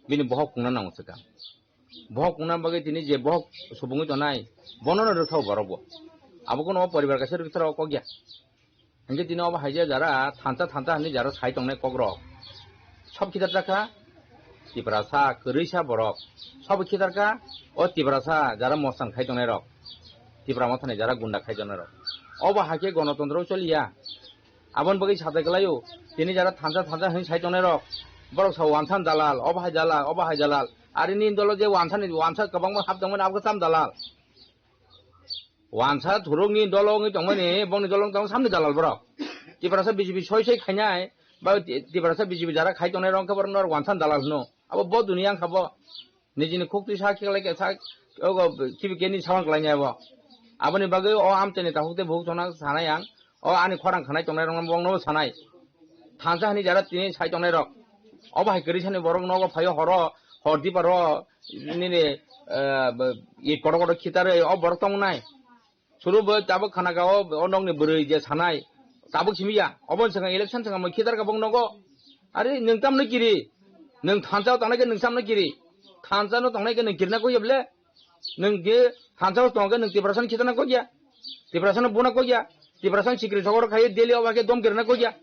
bini bohok kungna nango swkang. Bohok kungna bagwi tini je bohok subungwi tonai, bono no rwkthao borok bo. Abo kuno o poribar kaisa rwktharo kok ya. Hinkhe tini obo hai je jara thansa thansa hinwi jara sai tongnai kok rok. Sob khitar jakha Tiprasa, kwrwisa borok. Sobo khitarkha o Tiprasa jara mostan khai tongnai rok. Tipra Mothani jara gunda khai tongnai rok. Obo hai khe gonotontro choliya. Aboni bagwi sajak laio. Tini jara thansa thansa hinwi sai tongnai rok. Borok sa wansan dalal, obo hai dalal, obo hai dalal. Ari ni dolo je wansani wansa kwbangma hap tongmani abo khe tam dalal. Wansa thurukni dolo wngwi tongmani, bongni dolo wngwi tongmani samni dalal borok. Tiprasa B J P soi soi khainai, ba Ti-, Tiprasa B J P jara khai tongnai rok khe borok norok wansa dalal hino. Abo bo duniya wngkha bo. Nijini khuk twi sa khe lai khe sa, ogo kibi keni sawan kwlainai abo. Aboni bagwi o amchaini takhuk tei bukhuk chongna sanai ang. O ani khorang khanai tongnai rok no bongno sanai. Thansa hani jara tini sai tongnai rok. Obo hai kwrwi sani borok nogo phaio horo, hor diparo, nini, eh, b-, it kotor kotor khitarwi o borok tongnai. Suru bo tabuk khana ka o, o nokni bwrwi je sanai. Tabuk simi ya, obo swkang election swkang moi khitar ka bong nogo. Are nwng tamno kiri? Nwng thansa o tangnai khe nwng samno kiri? Thansa no tongnai khe nwng kirna koi ya ble? Nwng je thansa o tong khe nwng Tiprasa ni khitarna koi ya? Tiprasa no buna koi ya? Tiprasa ni sikri sogor khai Delhi obo khe dom kirna koi ya?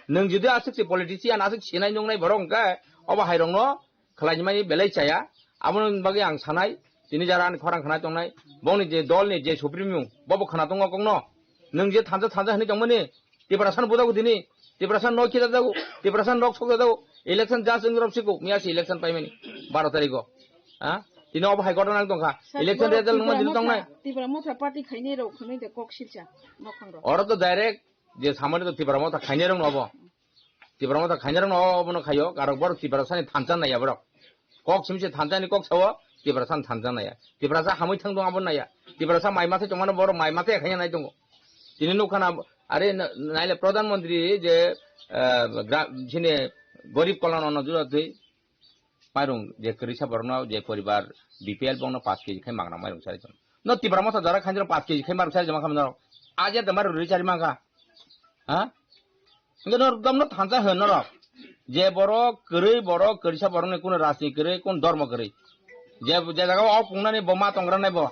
Nwng jodi aswk se politician, aswk sinai nungnai borok hwnkhe obo hai rok no khlaimani belai chaya. Aboni bagwi ang sanai, tini jara ani khorang khanai tongnai, bongni je dolni je supremo, bobo khna tongo kokno. Nwng je thansa thansa hinwi tongmani, Tiprasa no bujago tini, Tiprasa no khita jago, Tiprasa nok sok jago, election just wng rok siko, miya se election paimani, baro tarikh o. Ha? Tini obo hai ghotona wng tongkha. Sir, election borok result nungma Tipra tini Motha, tongnai. Tipra Motha party khainai rok khwnwi de kok silcha, bokhang rok. Oro to direct je samani to Tipra Motha khainai rok no obo. Tipra Motha khainai rok no obo no khaio, karok borok Tiprasa ni thansa naiya borok. Kok simi se thansa ni kok sao, Tiprasa ni thansa naiya. Tiprasa hamwi thang dong abo naiya. Tiprasa mai mathai tongmani borok mai mathai khaina nai tongo. Tini nukha na, are na-, naile Pradhan Mantri je, eh, gra-, sini Garib Kalyan Anna Yojana twi mairung je kwrwisa borokno je poribar B P L bongno paanch K G khai magna mairung chari tong. No Tipra Motha jora khainai rok paanch K G khai mairung chari tong kha no. Aje da mairung rwi chari mangkha. Ha? Hingke norok domno thansa hwn norok. Je borok kwrwi, borok kwrwisa borokni kuno rajni kwrwi, kuno dormo kwrwi. Je, je jaga o pungnani bo ma tongra nai bo.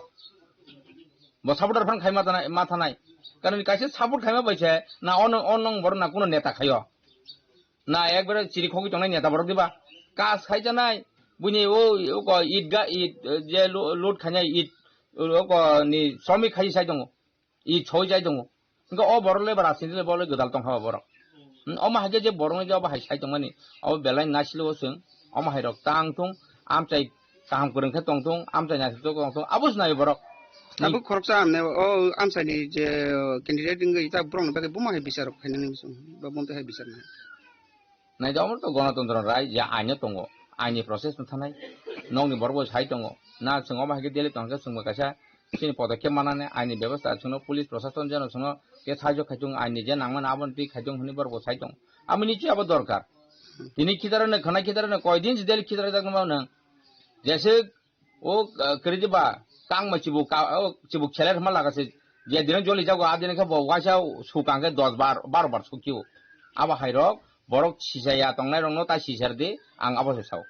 Bo supporter phan khai ma thanai, ma thanai. Karon kaisa support khaima bai se na ono, ono borok na kuno neta khaio. Na ekbare chiri khogwi tongnai neta borok diba? Kas khai janai. Buini o, o ko it ga, it, eh, je lo-, load khainai it, o ko ni somik khai sai tongo. I choi jai tongo. Hingke o borok le ba rajniti le bo le gwdal tong kha o borok. Hmm, omo hai khe je borok ni je obo hai sai tongmani, obo belai naisilo o chwng, omo hai rok tang thung, amchai kaham kwrwng khe tong thung, amchai naisik tong thung, abo se nai borok. Tabuk khoroksa amne o amchai ni je candidate wngwi ta borok ni bagwi buma hai bichar rok khainani ba bumtwi hai bichar nai. Naidi, omo to gonotontro rai, je aino tongo, aini process no thanai, nokni borok bo sai tongo, na chwng omo hai khe delete tong khe chwngbo kaisa chini podokkhep manani aini bebosta chwngno police prosason jeno chwngno khe sahajyo khai tongo, aini je nangmani abono twi khai tongo hwnwi borok bo sai tongo. Amo nichoi abo dorkar. Tini khitarano khwnai khitarano koi din si delete khitarajak nang mano nang. Jese O, ah, kwrwi diba, tangma chibuk ka-, o, chibuk seler hwnma laga se, je dino joli jago, a dino khe bo waisa sukang khe dos bar, baro bar sukio. Abo hai rok, borok sisaya tongnai rokno ta sisar di, ang abo se sao.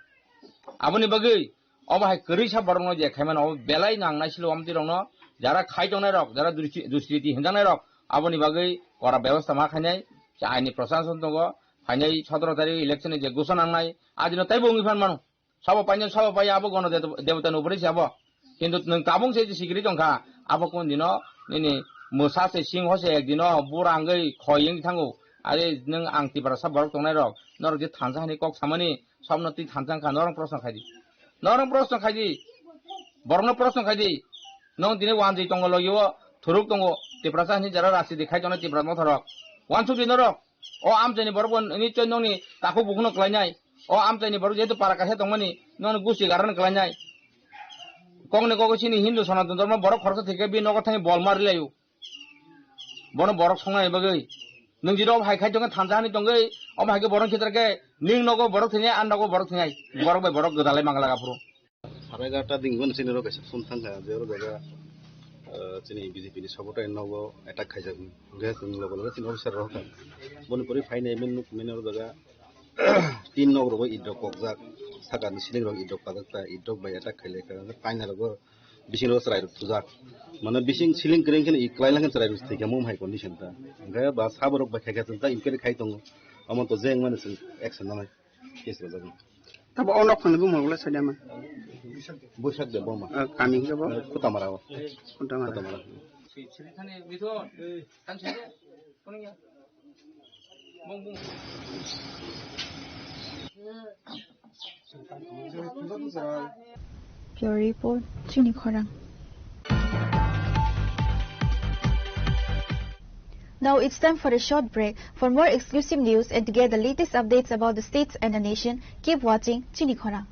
Aboni bagwi, obo hai kwrwi sa borokno je khaimano, obo belai nang naisilo omtwi rokno, jara khai tongnai rok, jara dusri-, dusriti hinjaknai rok, aboni bagwi kora bebosta ma khainai, aini prosason tongo, phainai sotoro tarik election ni je gusa nangnai, a dino taibo wngwi phan mano. Sabo painani sabo pai abo gono de-, debota ni upore se abo. Kintu nwng tabung se sikiri tongkha, abo kon dino nini mwsa se singho se ek dino bura wngwi khoi wngwi thango. Are nwng ang Tiprasa borok tongnai rok, norok je thansa hani kok samani, sobno twi thansa wngkha, norok proshno khai di. Norok proshno khai di. Borokno proshno khai di. Nwng tini wanjwi tongo logi o thuruk tongo, Tiprasa hani jara rasi di khai tongnai Tipra motha rok. Wansuk di norok. O amchaini borok bo nichoi nokni takhuk bukhukno klainai. O amchaini borok jehetu para kaisa tongmani, nokni gusti garano klainai. Kokni kok chini Hindu Sanatan Dhormo borok khoroksa thwikhe bini nogo thangwi bol ma rwlaio. Bono borok songnani bagwi. Nwng jira obo hai khai tongkhe thansa hani tongwi, omo hai khe borok khitar khe ning nogo borok thwinai, a nogo borok thwinai. Borok bai borok gwdalai mangla aphuru. Sarai garta ding gon chini rok kaisa phone thang kha, je oro jaga, ah, chini B J P ni supporter nogo attack khaijak ni. Hingke chini loge loge chini officer rok kha. Boni pore phainai min nuk min oro jaga tin nok rogo id rok kokjak, saka ni ceiling rok id rok pajak ta, id rok bai attack khailai kha. Kaina rogo bising rogo chwrai rok thujak. Mane bising ceiling kwrwng khe i kwlai lang khe chwrai rok thwi kha mum hai condition ta. Hingke ba sabo rok bai khai kha chwng ta inquiry khai tongo. Omo to je wngmani chwng action nanai. Case rwjak. Tabo o nok phangni bumung le saida man. Buisak de boma. Ah, kami hingke bo? Kutamara o. Kutamara. Kutamara. Bureau Report, Chini Khorang. Now it's time for a short break. For more exclusive news and to get the latest updates about the states and the nation, keep watching Chini Khorang.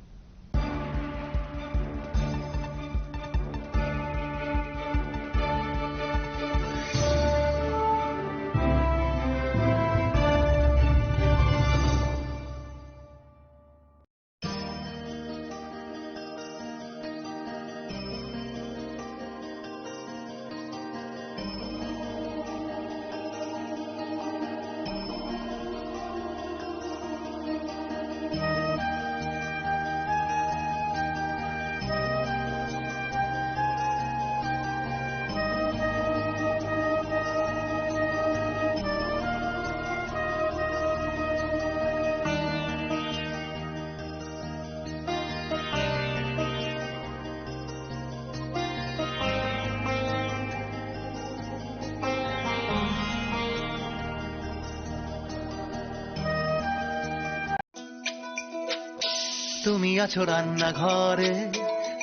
তুমি আছো রান্নাঘরে,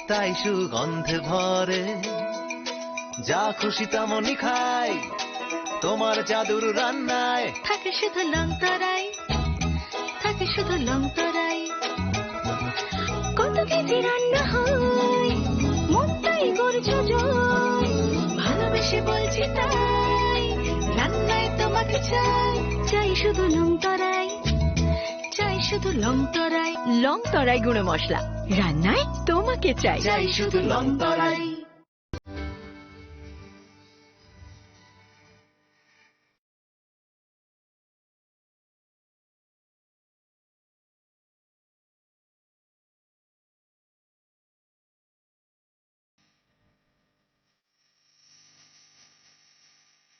তাই সুগন্ধে ভরে। যা খুশি তেমনই খাই, তোমার জাদুর রান্নায়। থাকে শুধু লং তরাই, থাকে শুধু লং তরাই। কত কেজি রান্না হয়, মনটাই করছো জয়। ভালোবেসে বলছি তাই, রান্নায় তোমাকে চাই, চাই শুধু লং তরাই। চাই শুধু লং তরাই, লং তরাই গুঁড়ো মশলা, রান্নায় তোমাকে চাই। চাই শুধু লং তরাই।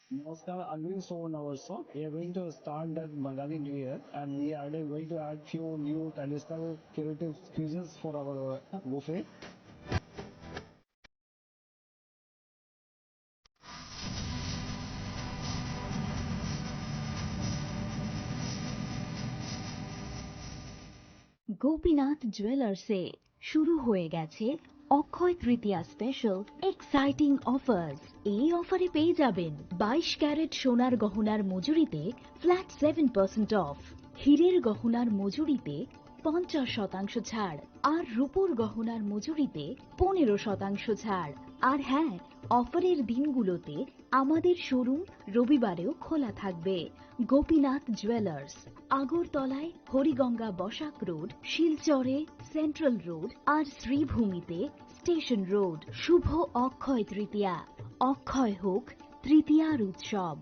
Namaskar, I'm doing so on our shop. We are going to start that Bengali New Year, and we are going to add few new traditional creative cuisines for our buffet. Gopinath জুয়েলার্সে শুরু হয়ে গেছে অক্ষয় তৃতীয়া স্পেশাল এক্সাইটিং অফার্স। এই অফারে পেয়ে যাবেন বাইশ ক্যারেট সোনার গহনার মজুরিতে ফ্ল্যাট সেভেন পার্সেন্ট অফ, হীরের গহনার মজুরিতে পঞ্চাশ শতাংশ ছাড়, আর রূপোর গহনার মজুরিতে পনেরো শতাংশ ছাড়। আর হ্যাঁ, অফারের দিনগুলোতে আমাদের শোরুম রবিবারেও খোলা থাকবে। গোপীনাথ জুয়েলার্স, আগরতলায় হরিগঙ্গা বসাক রোড, শিলচরে সেন্ট্রাল রোড, আর শ্রীভূমিতে স্টেশন রোড। শুভ অক্ষয় তৃতীয়া, অক্ষয় হোক তৃতীয়ার উৎসব।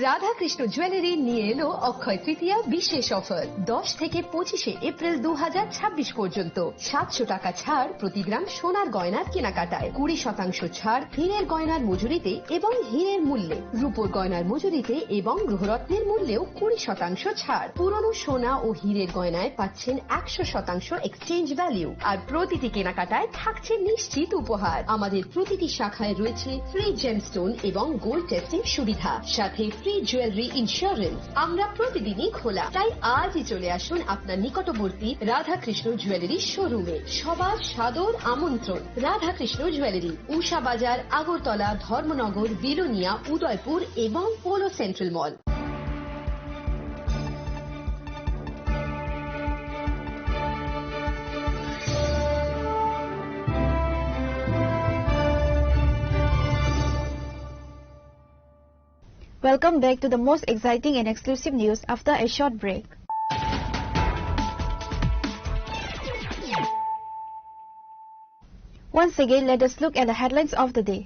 রাধাকৃষ্ণ জুয়েলারি নিয়ে এলো অক্ষয় তৃতীয়া বিশেষ অফার। দশ থেকে পঁচিশে এপ্রিল দু হাজার ছাব্বিশ পর্যন্ত সাতশো টাকা ছাড় প্রতি গ্রাম সোনার গয়নার কেনাকাটায়, কুড়ি শতাংশ ছাড় হীরের গয়নার মজুরিতে এবং হীরের মূল্যে, রূপোর গয়নার মজুরিতে এবং গ্রহরত্নের মূল্যেও কুড়ি শতাংশ ছাড়। পুরনো সোনা ও হীরের গয়নায় পাচ্ছেন একশো শতাংশ এক্সচেঞ্জ ভ্যালু, আর প্রতিটি কেনাকাটায় থাকছে নিশ্চিত উপহার। আমাদের প্রতিটি শাখায় রয়েছে ফ্রি জেমস্টোন এবং গোল্ড টেস্টিং সুবিধা, সাথে ফ্রি জুয়েলারি ইন্স্যুরেন্স। আমরা প্রতিদিনই খোলা, তাই আজই চলে আসুন আপনার নিকটবর্তী রাধাকৃষ্ণ জুয়েলারি শোরুমে। সবার সাদর আমন্ত্রণ। রাধাকৃষ্ণ জুয়েলারি, উষা বাজার, আগরতলা, ধর্মনগর, বিলোনিয়া, উদয়পুর এবং polo central mall. Welcome back to the most exciting and exclusive news after a short break. Once again, let us look at the headlines of the day.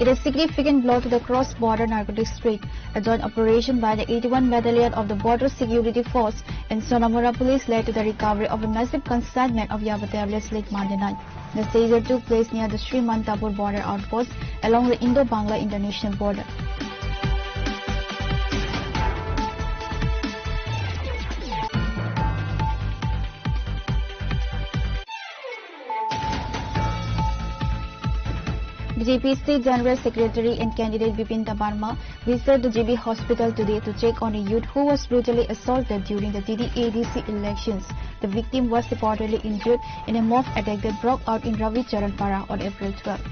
It is significant blow to the cross-border narcotics trade. A joint operation by the eighty-one Battalion of the Border Security Force and Sonamura Police led to the recovery of a massive consignment of Yaba tablets late Monday night. The seizure took place near the Sriman Tabor border outpost along the Indo-Bangla international border. B J P State General Secretary and candidate Bipin Debbarma visited the G B hospital today to check on a youth who was brutally assaulted during the T T A D C elections. The victim was reportedly injured in a mob attack that broke out in Ravicharan Para on April twelve.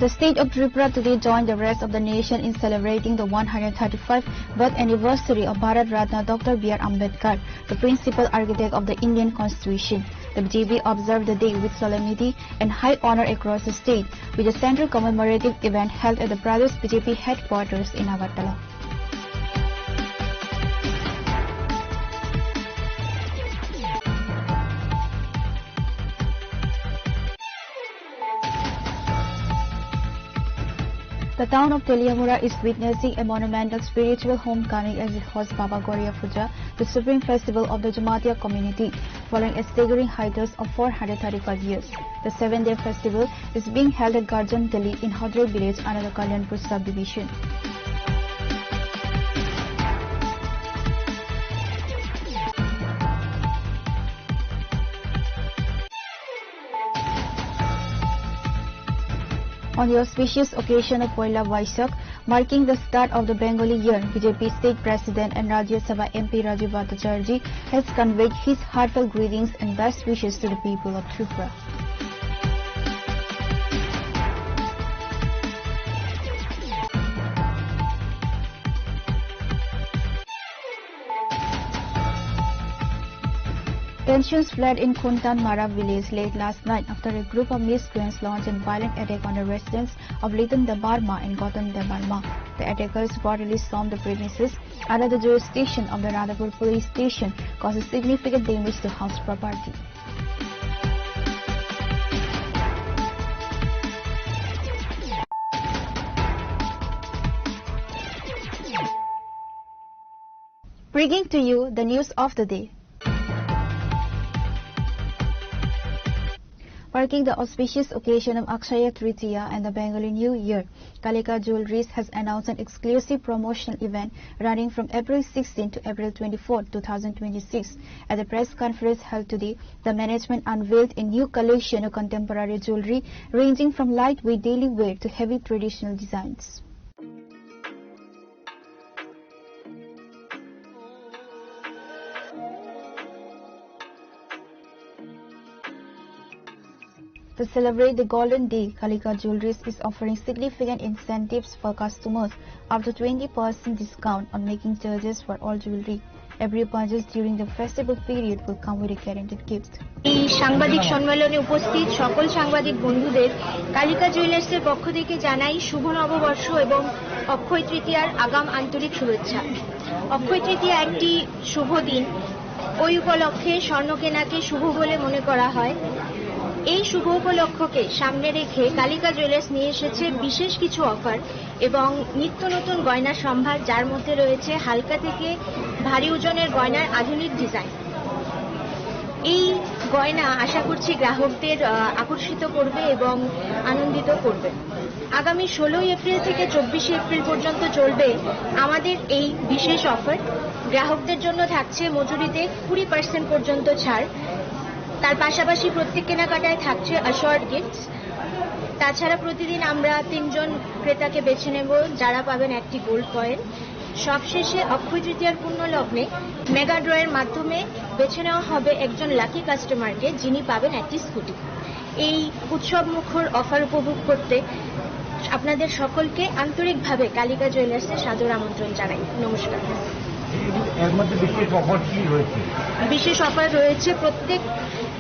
The state of Tripura today joined the rest of the nation in celebrating the one hundred thirty-fifth birth anniversary of Bharat Ratna Doctor B R Ambedkar, the principal architect of the Indian Constitution. The B J P observed the day with solemnity and high honor across the state, with a central commemorative event held at the Pradesh B J P headquarters in Agartala. The town of Teliamura is witnessing a monumental spiritual homecoming as it hosts Baba Goria Puja, the supreme festival of the Jamatia community, following a staggering hiatus of four hundred thirty-five years. The seven-day festival is being held at Garjan Teli in Hodroi village under the Kalyanpur subdivision. On the auspicious occasion of Poila Vaishak, marking the start of the Bengali year, B J P State President and Rajya Sabha M P Raju Bhattacharjee has conveyed his heartfelt greetings and best wishes to the people of Tripura. Tensions flared in Khuntan Mara village late last night after a group of miscreants launched a violent attack on the residence of Litan Debbarma and Gautam Debbarma. The attackers reportedly stormed the premises under the jurisdiction of the Radhapur police station, causing significant damage to house property. Bringing to you the news of the day. Marking the auspicious occasion of Akshaya Tritiya and the Bengali New Year, Kalika Jewelries has announced an exclusive promotional event running from April sixteen to April twenty-four, two thousand twenty-six. At the press conference held today, the management unveiled a new collection of contemporary jewelry ranging from lightweight daily wear to heavy traditional designs. To celebrate the Golden Day, Kalika Jewelries is offering significant incentives for customers, up to twenty percent discount on making charges for all jewelry. Every purchase during the festival period will come with a guaranteed gift. এই সাংবাদিক সম্মেলনে উপস্থিত সকল সাংবাদিক বন্ধুদের কালিকা জুয়েলার্সের পক্ষ থেকে জানাই শুভ নববর্ষ এবং অক্ষয় তৃতীয়ার আগাম আন্তরিক শুভেচ্ছা। অক্ষয় তৃতীয়া একটি শুভ দিন, ওই উপলক্ষে স্বর্ণ কেনাকে শুভ বলে মনে করা হয়। এই শুভ উপলক্ষকে সামনে রেখে কালিকা জুয়েলার্স নিয়ে এসেছে বিশেষ কিছু অফার এবং নিত্য নতুন গয়নার সম্ভার, যার মধ্যে রয়েছে হালকা থেকে ভারী ওজনের গয়নার আধুনিক ডিজাইন। এই গয়না আশা করছি গ্রাহকদের, আহ, আকর্ষিত করবে এবং আনন্দিত করবে। আগামী ষোলোই এপ্রিল থেকে চব্বিশে এপ্রিল পর্যন্ত চলবে আমাদের এই বিশেষ অফার। গ্রাহকদের জন্য থাকছে মজুরিতে কুড়ি পার্সেন্ট পর্যন্ত ছাড়। তার পাশাপাশি প্রত্যেক কেনাকাটায় থাকছে অ্যাশোর্ড গিফটস। তাছাড়া প্রতিদিন আমরা তিনজন ক্রেতাকে বেছে নেব, যারা পাবেন একটি গোল্ড কয়েন। সবশেষে অক্ষয় তৃতীয়ার পুণ্য লগ্নে মেগা ড্রয়ের মাধ্যমে বেছে নেওয়া হবে একজন লাকি কাস্টমারকে, যিনি পাবেন একটি স্কুটি। এই উৎসব মুখর অফার উপভোগ করতে আপনাদের সকলকে আন্তরিকভাবে কালিকা জুয়েলার্সে সাদর আমন্ত্রণ জানাই। নমস্কার। এর মধ্যে বিশেষ অফার কি রয়েছে? বিশেষ অফার রয়েছে, প্রত্যেক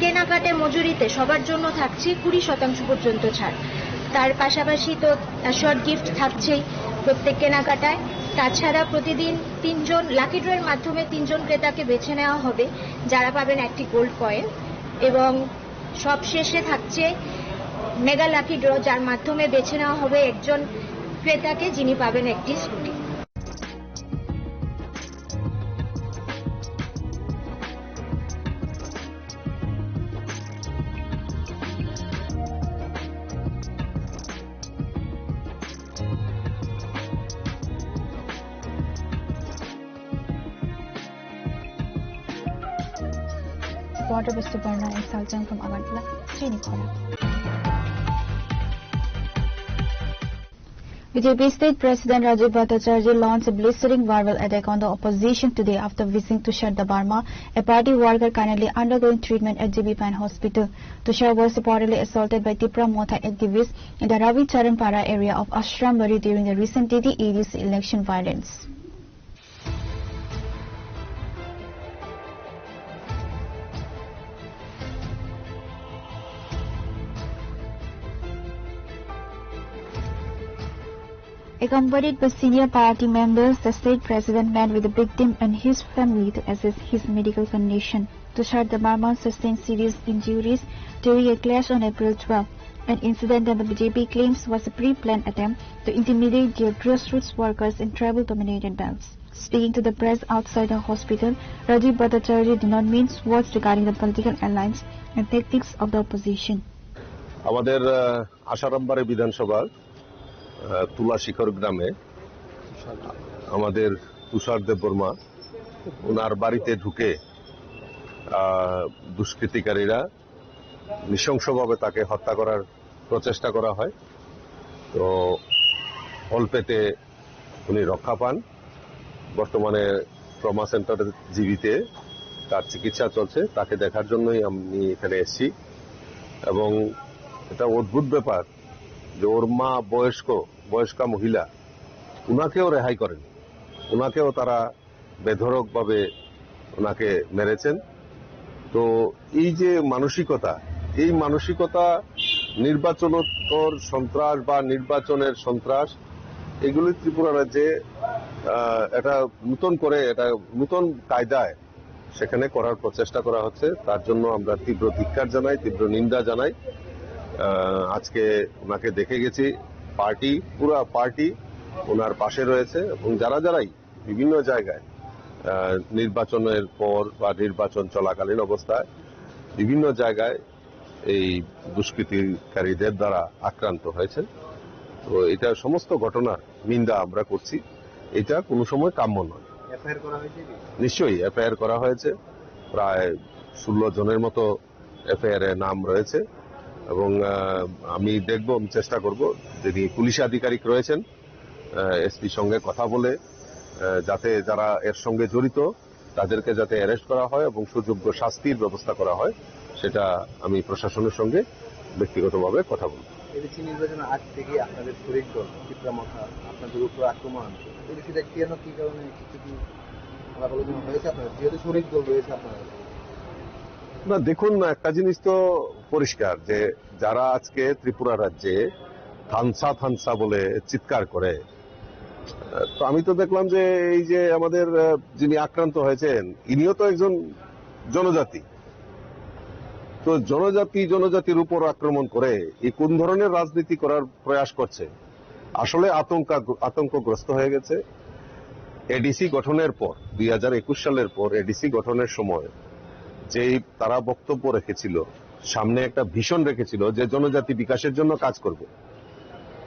কেনাকাটায় মজুরিতে সবার জন্য থাকছে কুড়ি শতাংশ পর্যন্ত ছাড়। তার পাশাপাশি তো অ্যাশোর্ড গিফট থাকছেই প্রত্যেক কেনাকাটায়। তাছাড়া প্রতিদিন তিনজন লাকি ড্রয়ের মাধ্যমে তিনজন ক্রেতাকে বেছে নেওয়া হবে, যারা পাবেন একটি গোল্ড কয়েন। এবং সবশেষে থাকছে মেগা লাকি ড্র, যার মাধ্যমে বেছে নেওয়া হবে একজন ক্রেতাকে, যিনি পাবেন একটি scooty. Reporter Suparna and Saljang from Agartala, Chini Khora. B J P State President Rajiv Bhattacharjee launched a blistering verbal attack on the opposition today after visiting Tushar Debbarma, a party worker currently undergoing treatment at G B Pant Hospital. Tushar was reportedly assaulted by Tipra Motha activists in the Ravi Charan Para area of Ashram Bari during the recent T T A D C election violence. Accompanied by senior party members, the state president met with the victim and his family to assess his medical condition. Tushar Debbarma sustained serious injuries during a clash on April twelve, an incident that the B J P claims was a pre-planned attempt to intimidate their grassroots workers in tribal-dominated belts. Speaking to the press outside the hospital, Rajiv Bhattacharjee did not mince words regarding the political alliance and tactics of the opposition. আমাদের, আহ, আশারামবাড়ি বিধানসভার, আহ, তুলাশিখর গ্রামে আমাদের তুষার দেববর্মা, ওনার বাড়িতে ঢুকে, আহ, দুষ্কৃতিকারীরা নৃশংসভাবে তাকে হত্যা করার প্রচেষ্টা করা হয়। তো অল্পেতে উনি রক্ষা পান। বর্তমানে ট্রমা সেন্টার জিবিতে তার চিকিৎসা চলছে। তাকে দেখার জন্যই আমি এখানে এসেছি। এবং এটা অদ্ভুত ব্যাপার যে ওর মা বয়স্ক, বয়স্কা মহিলা, ওনাকেও রেহাই করেন, ওনাকেও তারা বেধড়কভাবে ওনাকে মেরেছেন। তো এই যে মানসিকতা, এই মানসিকতা নির্বাচনোত্তর সন্ত্রাস বা নির্বাচনের সন্ত্রাস, এগুলি ত্রিপুরা রাজ্যে, আহ, এটা নতুন করে, এটা নতুন কায়দায় সেখানে করার প্রচেষ্টা করা হচ্ছে। তার জন্য আমরা তীব্র ধিক্কার জানাই, তীব্র নিন্দা জানাই। আহ, আজকে ওনাকে দেখে গেছি, পার্টি, পুরা পার্টি ওনার পাশে রয়েছে এবং যারা যারাই বিভিন্ন জায়গায় আহ, নির্বাচনের পর বা নির্বাচন চলাকালীন অবস্থায় বিভিন্ন জায়গায় এই দুষ্কৃতিকারীদের দ্বারা আক্রান্ত হয়েছেন। তো এটা সমস্ত ঘটনার নিন্দা আমরা করছি। এটা কোনো সময় কাম্য নয়। এফআইআর করা হয়েছে কি? নিশ্চয়ই এফআইআর করা হয়েছে। প্রায় ষোলো জনের মতো এফআইআর এ নাম রয়েছে এবং, আহ, আমি দেখব, আমি চেষ্টা করব, যিনি পুলিশ আধিকারিক রয়েছেন, আহ, এসপি সঙ্গে কথা বলে, আহ, যাতে যারা এর সঙ্গে জড়িত তাদেরকে যাতে অ্যারেস্ট করা হয় এবং সুযোগ্য শাস্তির ব্যবস্থা করা হয়, সেটা আমি প্রশাসনের সঙ্গে ব্যক্তিগতভাবে কথা বলব। এডিসি নির্বাচনের আগ থেকে আপনাদের শরিক দল টিপ্রা মথা আপনাদের উপর আক্রমণ আনছে, এডিসিটা কেন, কি কারণে কিছু কি আলাপ আলোচনা হয়েছে আপনাদের, যেহেতু শরিক দল রয়েছে আপনাদের? না, দেখুন, একটা জিনিস তো পরিষ্কার যে যারা আজকে ত্রিপুরা রাজ্যে থানসা থানসা বলে চিৎকার করে, আহ, তো আমি তো দেখলাম যে এই যে আমাদের, আহ, যিনি আক্রান্ত হয়েছেন, ইনিও তো একজন জনজাতি। তো জনজাতি জনজাতির উপর আক্রমণ করে এই কোন ধরনের রাজনীতি করার প্রয়াস করছে? আসলে আতঙ্কা-, আতঙ্কগ্রস্ত হয়ে গেছে। এডিসি গঠনের পর, দুই হাজার একুশ সালের পর এডিসি গঠনের সময় যেই তারা বক্তব্য রেখেছিল, সামনে একটা ভিশন রেখেছিল যে জনজাতি বিকাশের জন্য কাজ করবে,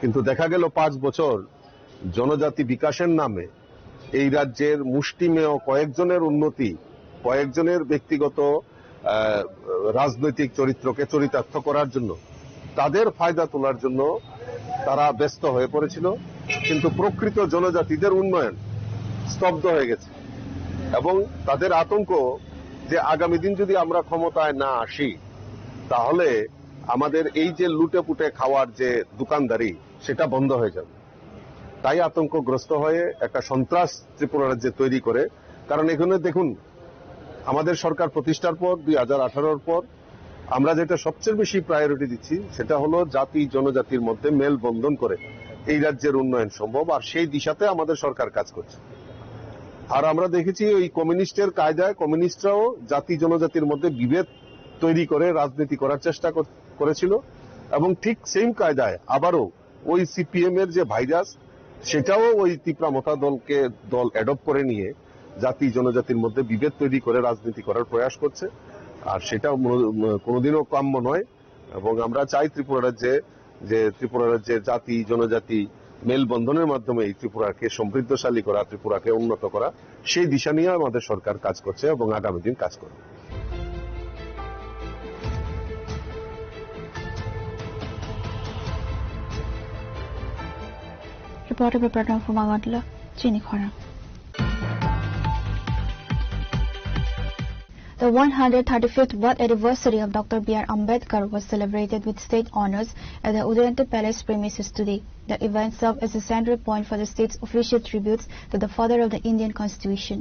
কিন্তু দেখা গেল পাঁচ বছর জনজাতি বিকাশের নামে এই রাজ্যের মুষ্টিমেয় কয়েকজনের উন্নতি, কয়েকজনের ব্যক্তিগত, আহ, রাজনৈতিক চরিত্রকে চরিতার্থ করার জন্য, তাদের ফায়দা তোলার জন্য তারা ব্যস্ত হয়ে পড়েছিল। কিন্তু প্রকৃত জনজাতিদের উন্নয়ন স্তব্ধ হয়ে গেছে এবং তাদের আতঙ্ক যে আগামী দিন যদি আমরা ক্ষমতায় না আসি, তাহলে আমাদের এই যে লুটে পুটে খাওয়ার যে দোকানদারি, সেটা বন্ধ হয়ে যাবে। তাই আতঙ্কগ্রস্ত হয়ে একটা সন্ত্রাস ত্রিপুরা রাজ্যে তৈরি করে। কারণ এখানে দেখুন, আমাদের সরকার প্রতিষ্ঠার পর, দুই হাজার আঠারোর পর, আমরা যেটা সবচেয়ে বেশি প্রায়োরিটি দিচ্ছি, সেটা হলো জাতি জনজাতির মধ্যে মেলবন্ধন করে এই রাজ্যের উন্নয়ন সম্ভব, আর সেই দিশাতে আমাদের সরকার কাজ করছে। আর আমরা দেখেছি ওই কমিউনিস্টের কায়দায় কমিউনিস্টরাও জাতি জনজাতির মধ্যে বিভেদ তৈরি করে রাজনীতি করার চেষ্টা কর-, করেছিল, এবং ঠিক সেম কায়দায় আবারও ওই সিপিএম এর যে ভাইরাস, সেটাও ওই তিপ্রা মথা দলকে, দল অ্যাডপ্ট করে নিয়ে জাতি জনজাতির মধ্যে বিভেদ তৈরি করে রাজনীতি করার প্রয়াস করছে। আর সেটা মনো-, কোনোদিনও কাম্য নয়। এবং আমরা চাই ত্রিপুরা রাজ্যে, যে ত্রিপুরা রাজ্যের জাতি জনজাতি মেলবন্ধনের মাধ্যমে এই ত্রিপুরাকে সমৃদ্ধশালী করা, ত্রিপুরাকে উন্নত করা, সেই দিশা নিয়ে আমাদের সরকার কাজ করছে এবং আগামী দিন কাজ করবে। Reporter Bipradhan Phumawatla, Chini Khorang. The one hundred thirty-fifth birth anniversary of Doctor B R Ambedkar was celebrated with state honors at the Udayanta Palace premises today. The event served as a central point for the state's official tributes to the father of the Indian Constitution.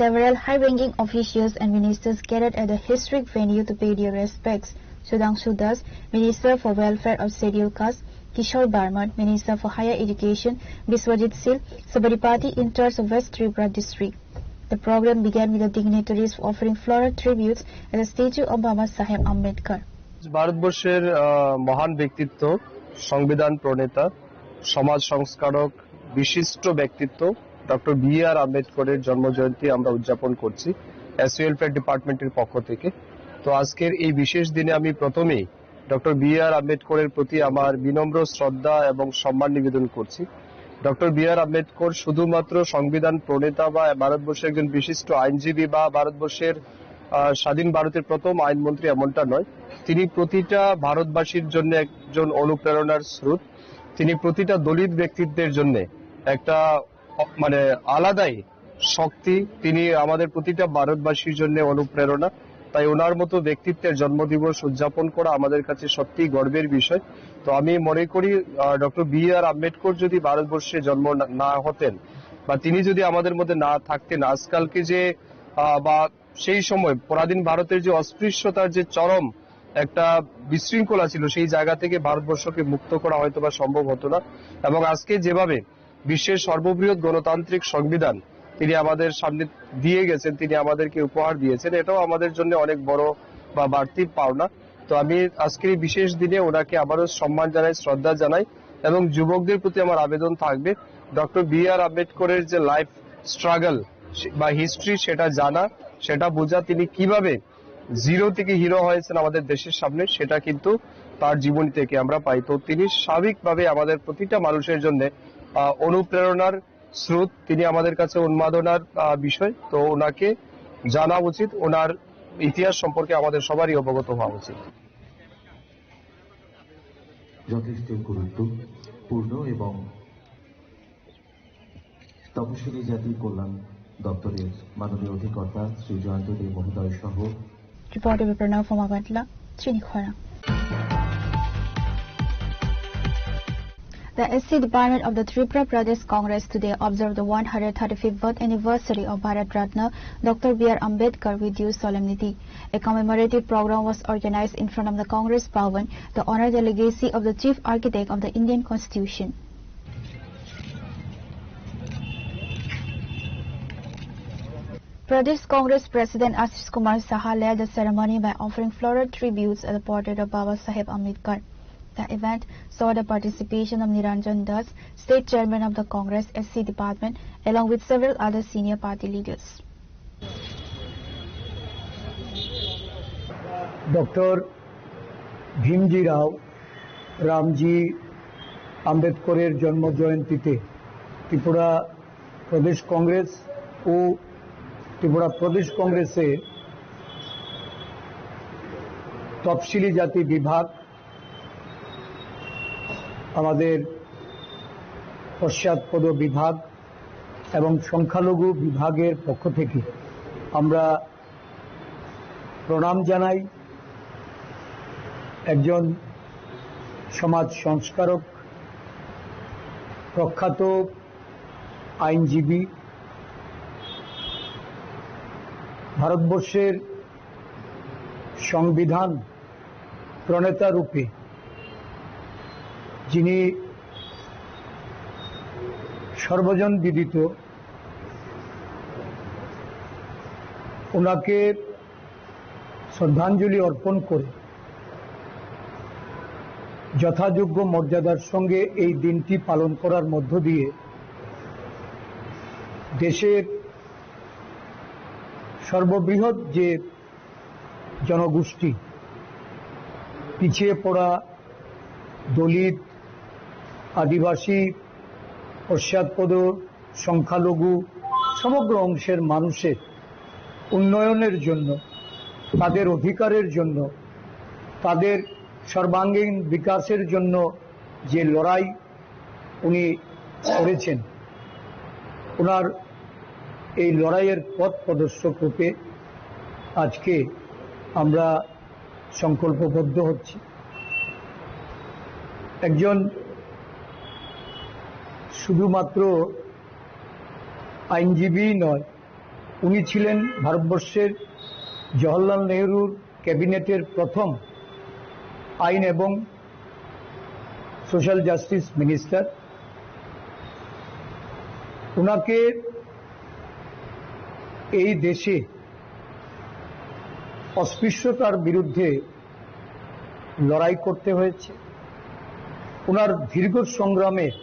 Several high-ranking officials and ministers gathered at the historic venue to pay their respects. Sudhangshu Das, Minister for Welfare of Scheduled Caste, Kishore Barman, Minister for Higher Education, Biswajit Sil, Sabaripati in charge of West Tripura District. The program began with the dignitaries offering floral tributes at the statue of Baba Saheb Ambedkar. ভারতবর্ষের আহ, মহান ব্যক্তিত্ব, সংবিধান প্রণেতা, সমাজ সংস্কারক, বিশিষ্ট ব্যক্তিত্ব doctor B আর আম্বেদকরের জন্ম জয়ন্তী আমরা উদযাপন করছি এস ওয়েলফেয়ার ডিপার্টমেন্টের পক্ষ থেকে। তো আজকের এই বিশেষ দিনে আমি প্রথমেই ডক্টর বি আর আম্বেদকরের প্রতি আমার বিনম্র শ্রদ্ধা এবং সম্মান নিবেদন করছি। ডক্টর বি আর আম্বেদকর শুধুমাত্র সংবিধান প্রণেতা বা ভারতবর্ষের একজন বিশিষ্ট আইনজীবী বা ভারতবর্ষের আহ, স্বাধীন ভারতের প্রথম আইনমন্ত্রী এমনটা নয়। তিনি প্রতিটা ভারতবাসীর জন্য একজন অনুপ্রেরণার স্রোত। তিনি প্রতিটা দলিত ব্যক্তিত্বের জন্য একটা অ-, মানে আলাদাই শক্তি। তিনি আমাদের প্রতিটা ভারতবাসীর জন্য অনুপ্রেরণা। তাই ওনার মতো ব্যক্তিত্বের জন্মদিবস উদযাপন করা আমাদের কাছে সত্যিই গর্বের বিষয়। তো আমি মনে করি, আহ, ডক্টর বি আর আম্বেদকর যদি ভারতবর্ষে জন্ম না, না হতেন বা তিনি যদি আমাদের মধ্যে না থাকতেন, আজকালকে যে, আহ, বা সেই সময় পরাধীন ভারতের যে অস্পৃশ্যতার যে চরম একটা বিশৃঙ্খলা ছিল, সেই জায়গা থেকে ভারতবর্ষকে মুক্ত করা হয়তো বা সম্ভব হতো না। এবং আজকে যেভাবে বিশ্বের সর্ববৃহৎ গণতান্ত্রিক সংবিধান তিনি আমাদের সামনে দিয়ে গেছেন, তিনি আমাদেরকে উপহার দিয়েছেন, এটাও আমাদের জন্য অনেক বড় বা বাড়তি পাওনা। তো আমি আজকের এই বিশেষ দিনে ওনাকে আবারও সম্মান জানাই, শ্রদ্ধা জানাই, এবং যুবকদের প্রতি আমার আবেদন থাকবে, ডক্টর বি আর আম্বেদকরের যে লাইফ স্ট্রাগল, বা হিস্ট্রি, সেটা জানা, সেটা বোঝা, তিনি কিভাবে জিরো থেকে হিরো হয়েছেন আমাদের দেশের সামনে, সেটা কিন্তু তার জীবনী থেকে আমরা পাই। তো তিনি স্বাভাবিকভাবে আমাদের প্রতিটা মানুষের জন্য অনুপ্রেরণার স্রোত, তিনি আমাদের কাছে উন্মাদনার আহ, বিষয়। তো ওনাকে জানা উচিত, ওনার ইতিহাস সম্পর্কে আমাদের সবারই অবগত হওয়া উচিত। যথেষ্ট গুরুত্বপূর্ণ এবং তপশিলি জাতি কল্যাণ দপ্তরের মাননীয় অধিকর্তা শ্রী জয়ন্ত দে মহোদয় সহ Reporter Pranav Magatla, Chini Khorang. The S C department of the Tripura Pradesh Congress today observed the one hundred thirty-fifth birth anniversary of Bharat Ratna Doctor B R Ambedkar with due solemnity. A commemorative program was organized in front of the Congress Bhavan to honor the legacy of the chief architect of the Indian Constitution. Pradesh Congress President Ashish Kumar Saha led the ceremony by offering floral tributes at the portrait of Baba Saheb Ambedkar. The event saw the participation of Niranjan Das, State Chairman of the Congress S C Department, along with several other senior party leaders. Doctor ভীমজি রাও রামজি আম্বেদকরের জন্ম জয়ন্তীতে ত্রিপুরা প্রদেশ কংগ্রেস ও ত্রিপুরা প্রদেশ কংগ্রেসের তফসিলি জাতি বিভাগ, আমাদের পশ্চাৎপদ বিভাগ এবং সংখ্যালঘু বিভাগের পক্ষ থেকে আমরা প্রণাম জানাই একজন সমাজ সংস্কারক, প্রখ্যাত আইনজীবী, ভারতবর্ষের সংবিধান প্রণেতা রূপে যিনি সর্বজন বিদিত, ওনাকে শ্রদ্ধাঞ্জলি অর্পণ করে যথাযোগ্য মর্যাদার সঙ্গে এই দিনটি পালন করার মধ্য দিয়ে দেশের সর্ববৃহৎ যে জনগোষ্ঠী, পিছিয়ে পড়া, দলিত, আদিবাসী, পশ্চাৎপদ, সংখ্যালঘু, সমগ্র অংশের মানুষের উন্নয়নের জন্য, তাদের অধিকারের জন্য, তাদের সর্বাঙ্গীন বিকাশের জন্য যে লড়াই উনি করেছেন, ওনার এই লড়াইয়ের পথ প্রদর্শক রূপে আজকে আমরা সংকল্পবদ্ধ হচ্ছি। একজন শুধুমাত্র আইনজীবী নয়, উনি ছিলেন ভারতবর্ষের জওহরলাল নেহরুর ক্যাবিনেটের প্রথম আইন এবং সোশ্যাল জাস্টিস মিনিস্টার। ওনাকে এই দেশে অস্পৃশ্যতার বিরুদ্ধে লড়াই করতে হয়েছে। ওনার দীর্ঘ সংগ্রামের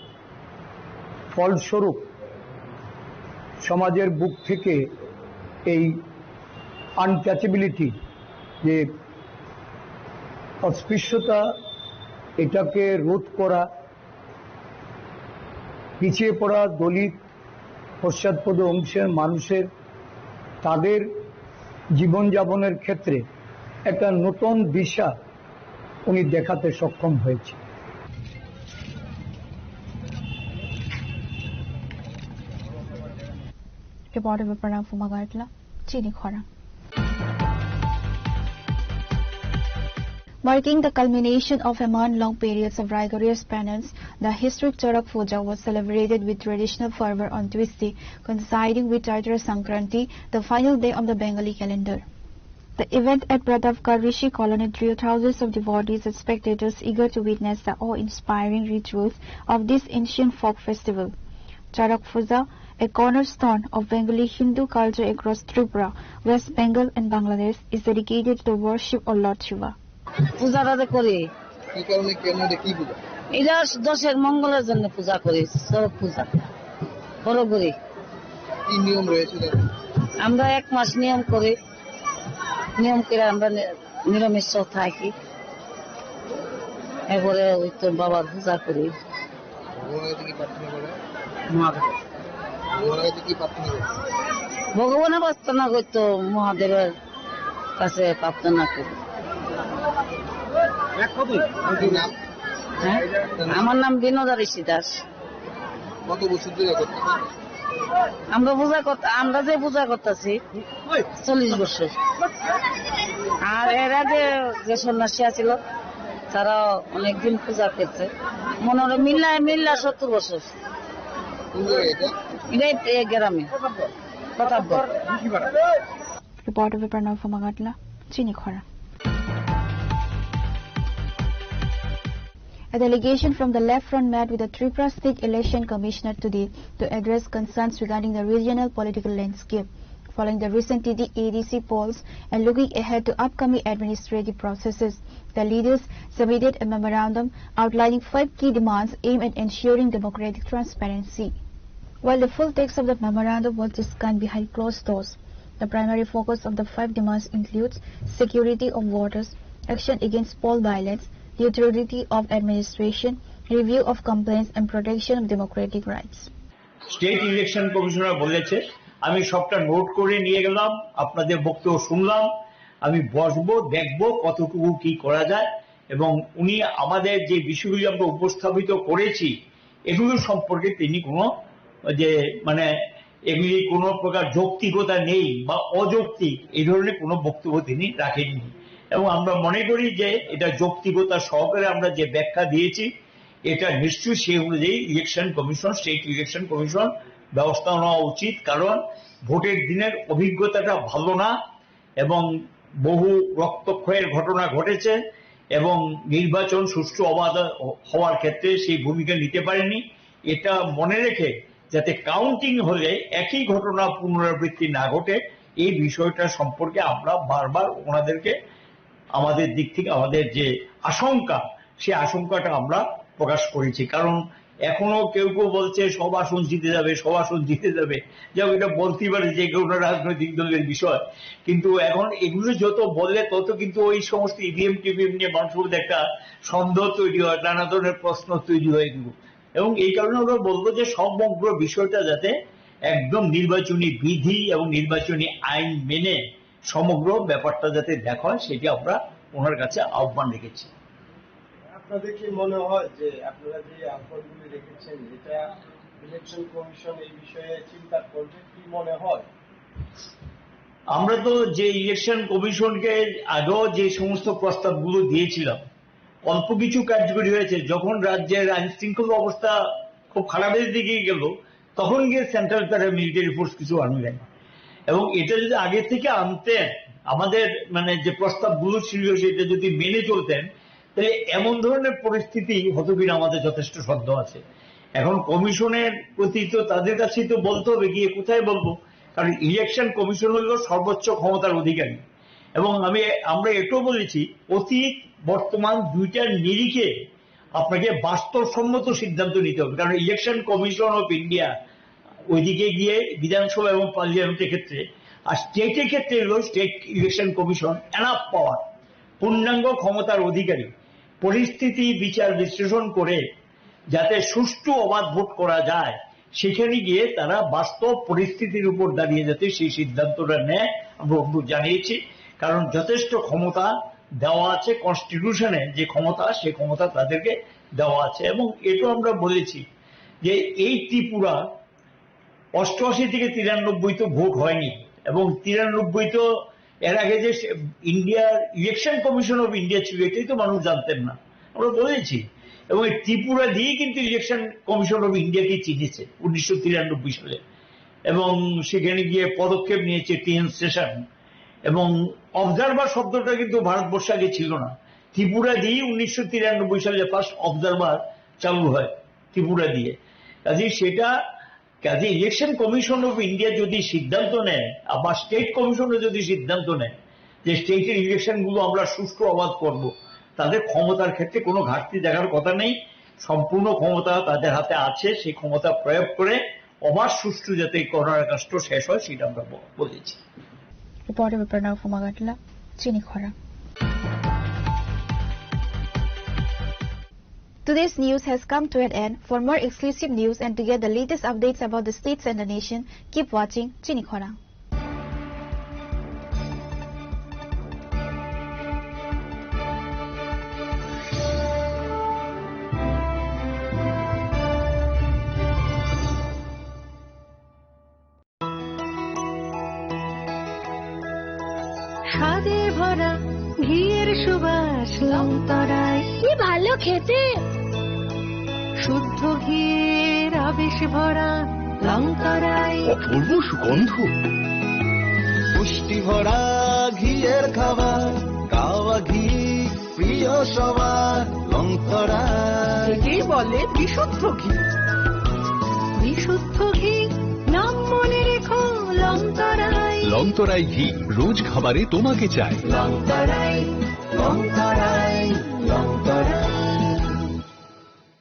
ফলস্বরূপ সমাজের বুক থেকে এই আনটাচেবিলিটি, যে অস্পৃশ্যতা, এটাকে রোধ করা, পিছিয়ে পড়া দলিত পশ্চাৎপদ অংশের মানুষের তাদের জীবনযাপনের ক্ষেত্রে একটা নতুন দিশা উনি দেখাতে সক্ষম হয়েছে। Reporter Pranav Magatla, Chini Khorang. Marking the culmination of a month-long periods of rigorous penance, the historic Chorak Puja was celebrated with traditional fervor on Tuesday, coinciding with Chaitra Sankranti, the final day of the Bengali calendar. The event at Pratapgarh Rishi Colony drew thousands of devotees and spectators eager to witness the awe-inspiring rituals of this ancient folk festival. Chorak Puja, a cornerstone of Bengali Hindu culture across Tripura, West Bengal and Bangladesh, is dedicated to the worship of Lord Shiva. পূজাটা যে করি কি কারণে, কেন, এটা কি পূজা? এটা দশের মঙ্গলের জন্য পূজা করি, চড়ক পূজা বড় করি। কি নিয়ম রয়েছে তাদের? আমরা এক মাস নিয়ম করি, নিয়ম করে আমরা নি-, নিরামিষ থাকি, এরপরে ওই তো বাবার পূজা করি। ভগবানের কাছে কি প্রার্থনা করে? মহাদেব। ভগবানের কাছে কি প্রার্থনা করে? ভগবানের প্রার্থনা করতো মহাদেবের কাছে প্রার্থনা করি। আপনার নাম? হ্যাঁ? আমার নাম বিনোদা ঋষি দাস। কত বছর ধরে করতে পারেন? আমরা পূজা করতে, আমরা যে পূজা করতেছি চল্লিশ বছর। আর এর আগে যে সন্ন্যাসী আছিল, তারা অনেকদিন পূজা করছে। মনে হলো মিল্লা, মিল্লা সত্তর বছর। কোন জায়গায় এটা? এটা এই গ্রামে, Pratapgarh. Report of Pranab Magatla, Chinikhora. A delegation from the Left Front met with the Tripura State Election Commissioner today to address concerns regarding the regional political landscape. Following the recent T T A D C polls and looking ahead to upcoming administrative processes, the leaders submitted a memorandum outlining five key demands aimed at ensuring democratic transparency. While the full text of the memorandum was discussed behind closed doors, the primary focus of the five demands includes security of voters, action against poll violence, neutrality of administration, review of complaints, and protection of democratic rights. State election commissioner বলেছে, "আমি সবটা নোট করে নিয়ে গেলাম, আপনাদের বক্তব্য শুনলাম, আমি বসবো, দেখবো কতটুকু কি করা যায়।" এবং উনি আমাদের যে বিষয়গুলি আমরা উপস্থাপিত করেছি, এগুলো সম্পর্কে তিনি কোনো, যে, মানে, এগুলি কোনো প্রকার যৌক্তিকতা নেই বা অযৌক্তিক, এই ধরনের কোনো বক্তব্য তিনি রাখেননি। এবং আমরা মনে করি যে এটা যৌক্তিকতা সহকারে আমরা যে ব্যাখ্যা দিয়েছি, এটা নিশ্চয়ই সেই অনুযায়ী election commission, state election commission ব্যবস্থা নেওয়া উচিত, কারণ ভোটের দিনের অভিজ্ঞতাটা ভালো না এবং বহু রক্তক্ষয়ের ঘটনা ঘটেছে এবং নির্বাচন সুষ্ঠু অবাধ হওয়ার ক্ষেত্রে সেই ভূমিকা নিতে পারেনি। এটা মনে রেখে যাতে কাউন্টিং হলে একই ঘটনা পুনরাবৃত্তি না ঘটে, এই বিষয়টা সম্পর্কে আমরা বারবার ওনাদেরকে আমাদের দিক থেকে আমাদের যে আশঙ্কা, সেই আশঙ্কাটা আমরা প্রকাশ করেছি। কারণ এখনো কেউ কেউ বলছে সব আসন জিতে যাবে, সব আসন জিতে যাবে। যাক, এটা বলতেই পারে যে কোনো রাজনৈতিক দলের বিষয়, কিন্তু এখন এগুলো যত বললে তত কিন্তু ওই সমস্ত ইভিএম টিভিএম নিয়ে মানুষের মধ্যে একটা সন্দেহ তৈরি হয়, নানা ধরনের প্রশ্ন তৈরি হয় এগুলো। এবং এই কারণে আমরা বলবো যে সমগ্র বিষয়টা যাতে একদম নির্বাচনী বিধি এবং নির্বাচনী আইন মেনে সমগ্র ব্যাপারটা যাতে দেখা হয়, সেটি আমরা ওনার কাছে আহ্বান রেখেছি। আপনাদের কি মনে হয় যে আপনারা যে আহ্বানগুলি রেখেছেন, এটা ইলেকশন কমিশন এই বিষয়ে চিন্তা করবে কি মনে হয়? আমরা তো যে ইলেকশন কমিশনকে আগেও যে সমস্ত প্রস্তাবগুলো দিয়েছিলাম, অল্প কিছু কার্যকরী হয়েছে। যখন রাজ্যের আইন শৃঙ্খলা অবস্থা খুব খারাপের দিকে গেল, তখন গিয়ে সেন্ট্রাল প্যারামিলিটারি ফোর্স কিছু আনলেন। এবং এটা যদি আগে থেকে আনতেন, আমাদের, মানে, যে প্রস্তাবগুলো ছিল সেটা যদি মেনে চলতেন, তাহলে এমন ধরনের পরিস্থিতি হতো কিনা আমাদের যথেষ্ট সন্দেহ আছে। এখন কমিশনের প্রতি তো তাদের কাছেই তো বলতে হবে, গিয়ে কোথায় বলবো? কারণ ইলেকশন কমিশন হলো সর্বোচ্চ ক্ষমতার অধিকারী। এবং আমি, আমরা এটাও বলেছি, অতীত বর্তমান দুইটার নিরিখে আপনাকে বাস্তবসম্মত সিদ্ধান্ত নিতে হবে, কারণ ইলেকশন কমিশন অফ ইন্ডিয়া ওইদিকে গিয়ে বিধানসভা এবং পার্লামেন্টের ক্ষেত্রে, আর স্টেটের ক্ষেত্রে হলো স্টেট ইলেকশন কমিশন এনাফ পাওয়ার, পূর্ণাঙ্গ ক্ষমতার অধিকারী। পরিস্থিতি বিচার বিশ্লেষণ করে যাতে সুষ্ঠু অবাধ ভোট করা যায়, সেখানে গিয়ে তারা বাস্তব পরিস্থিতির উপর দাঁড়িয়ে যাতে সেই সিদ্ধান্তটা নেয়, আমরা অনুরোধ জানিয়েছি। কারণ যথেষ্ট ক্ষমতা দেওয়া আছে কনস্টিটিউশনে, যে ক্ষমতা, সেই ক্ষমতা তাদেরকে দেওয়া আছে। এবং এটাও আমরা বলেছি যে এই ত্রিপুরা অষ্টআশি থেকে তিরানব্বই তো ভোট হয়নি, এবং তিরানব্বই তো এর আগে যে সে-, ইন্ডিয়ার ইলেকশন কমিশন অফ ইন্ডিয়া ছিল, এটাই তো মানুষ জানতেন না, আমরা বলেছি। এবং এই ত্রিপুরা দিয়েই কিন্তু ইলেকশন কমিশন অফ ইন্ডিয়াকে চিনেছে উনিশশো তিরানব্বই সালে, এবং সেখানে গিয়ে পদক্ষেপ নিয়েছে টি এন সেশন। এবং অবজারভার শব্দটা কিন্তু ভারতবর্ষে আগে ছিল না, ত্রিপুরা দিয়েই উনিশশো তিরানব্বই সালে ফার্স্ট অবজারভার চালু হয় ত্রিপুরা দিয়ে। কাজেই সেটা, কাজে ইলেকশন কমিশন অফ ইন্ডিয়া যদি সিদ্ধান্ত নেয়, আবার স্টেট কমিশনও যদি সিদ্ধান্ত নেয় যে স্টেটের ইলেকশনগুলো আমরা সুষ্ঠু অবাধ করব, তাদের ক্ষমতার ক্ষেত্রে কোনো ঘাটতি দেখার কথা নেই। সম্পূর্ণ ক্ষমতা তাদের হাতে আছে, সেই ক্ষমতা প্রয়োগ করে ওভার সুষ্ঠু যাতে এই করোনার কাজটা শেষ হয়, সেটা আমরা ব-, বলেছি। Reporter Pranav Fumagatla, Chini Khorang. Today's news has come to an end. For more exclusive news and to get the latest updates about the states and the nation, keep watching Chini Khorang. স্বাদে ভরা ঘিয়ের সুবাস লংতরাই। কি ভালো খেতে! শুদ্ধ ঘিয়ের আবেশ ভরা লংতরাই। অপূর্ব সুগন্ধ। পুষ্টি ভরা ঘিয়ের খাবার, গাওয়া ঘি প্রিয় সবার লংতরাই। একেই বলে বিশুদ্ধ ঘি। বিশুদ্ধ ঘি, নাম মনে রেখো লংতরাই। লংতরাই ঘি, রোজ খাবারে তোমাকে চাই। লংতরাই, লংতরাই, লংতরাই।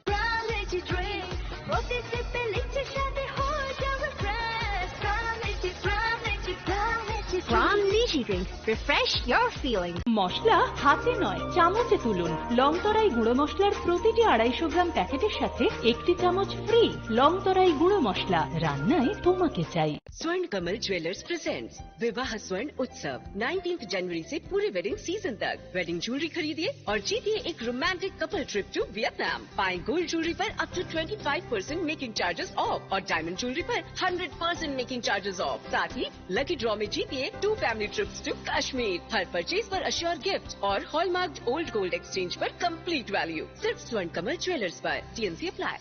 Pram Lychee Drink, প্রতি সিপে লিচি স্বাদে হয়ে যাবে fresh। Pram Lychee, Pram Lychee, Pram Lychee Drink। Pram Lychee Drink, refresh your feeling। মশলা হাতে নয়, চামচে তুলুন। লংতরাই গুঁড়ো মশলার প্রতিটি আড়াইশো গ্রাম প্যাকেটের সাথে একটি চামচ ফ্রি। লংতরাই গুঁড়ো মশলা, রান্নায় তোমাকে চাই। Swarn Kamal Jewellers presents विवाह स्वर्ण उत्सव, नाइनटीन्थ जनवरी से पूरे वेडिंग सीजन तक। वेडिंग ज्वेलरी खरीदिए और जीतिए एक romantic couple trip to Vietnam. पाएं गोल्ड ज्वेलरी पर up to twenty five percent making charges off और डायमंड ज्वेलरी पर hundred percent making charges off. साथ ही लकी ड्रॉ में जीतिए two family trips to Kashmir. हर परचेज पर अश्योर गिफ्ट और हॉलमार्क्ड ओल्ड गोल्ड एक्सचेंज पर कंप्लीट वैल्यू। सिर्फ स्वर्ण कमल ज्वेलर्स पर। TMC apply.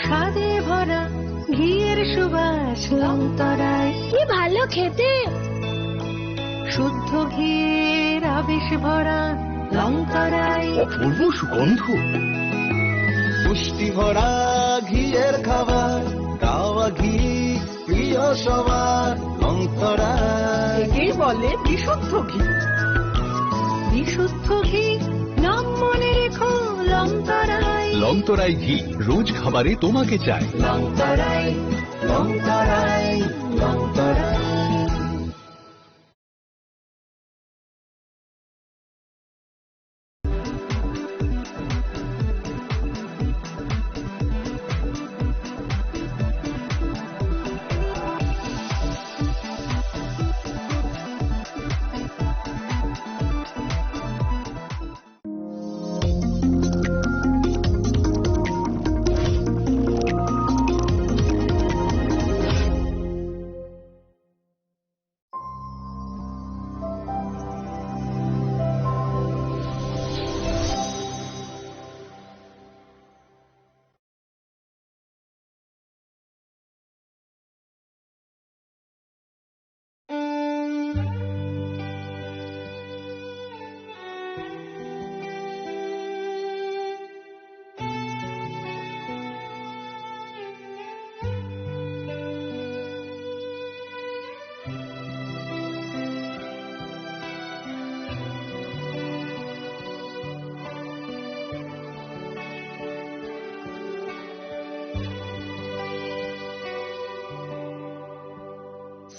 স্বাদে ভরা ঘিয়ের সুবাস লংতরাই। কি ভালো খেতে! শুদ্ধ ঘিয়ের আবেশ ভরা লংতরাই। অপূর্ব সুগন্ধ। পুষ্টি ভরা ঘিয়ের খাবার, গাওয়া ঘি প্রিয় সবার লংতরাই। একেই বলে বিশুদ্ধ ঘি। বিশুদ্ধ ঘি, নাম মনে রেখো লংতরাই। লংতরাই ঘি, রোজ খাবারে তোমাকে চাই। লংতরাই, লংতরাই, লংতরাই।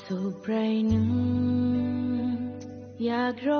Subrainung yagro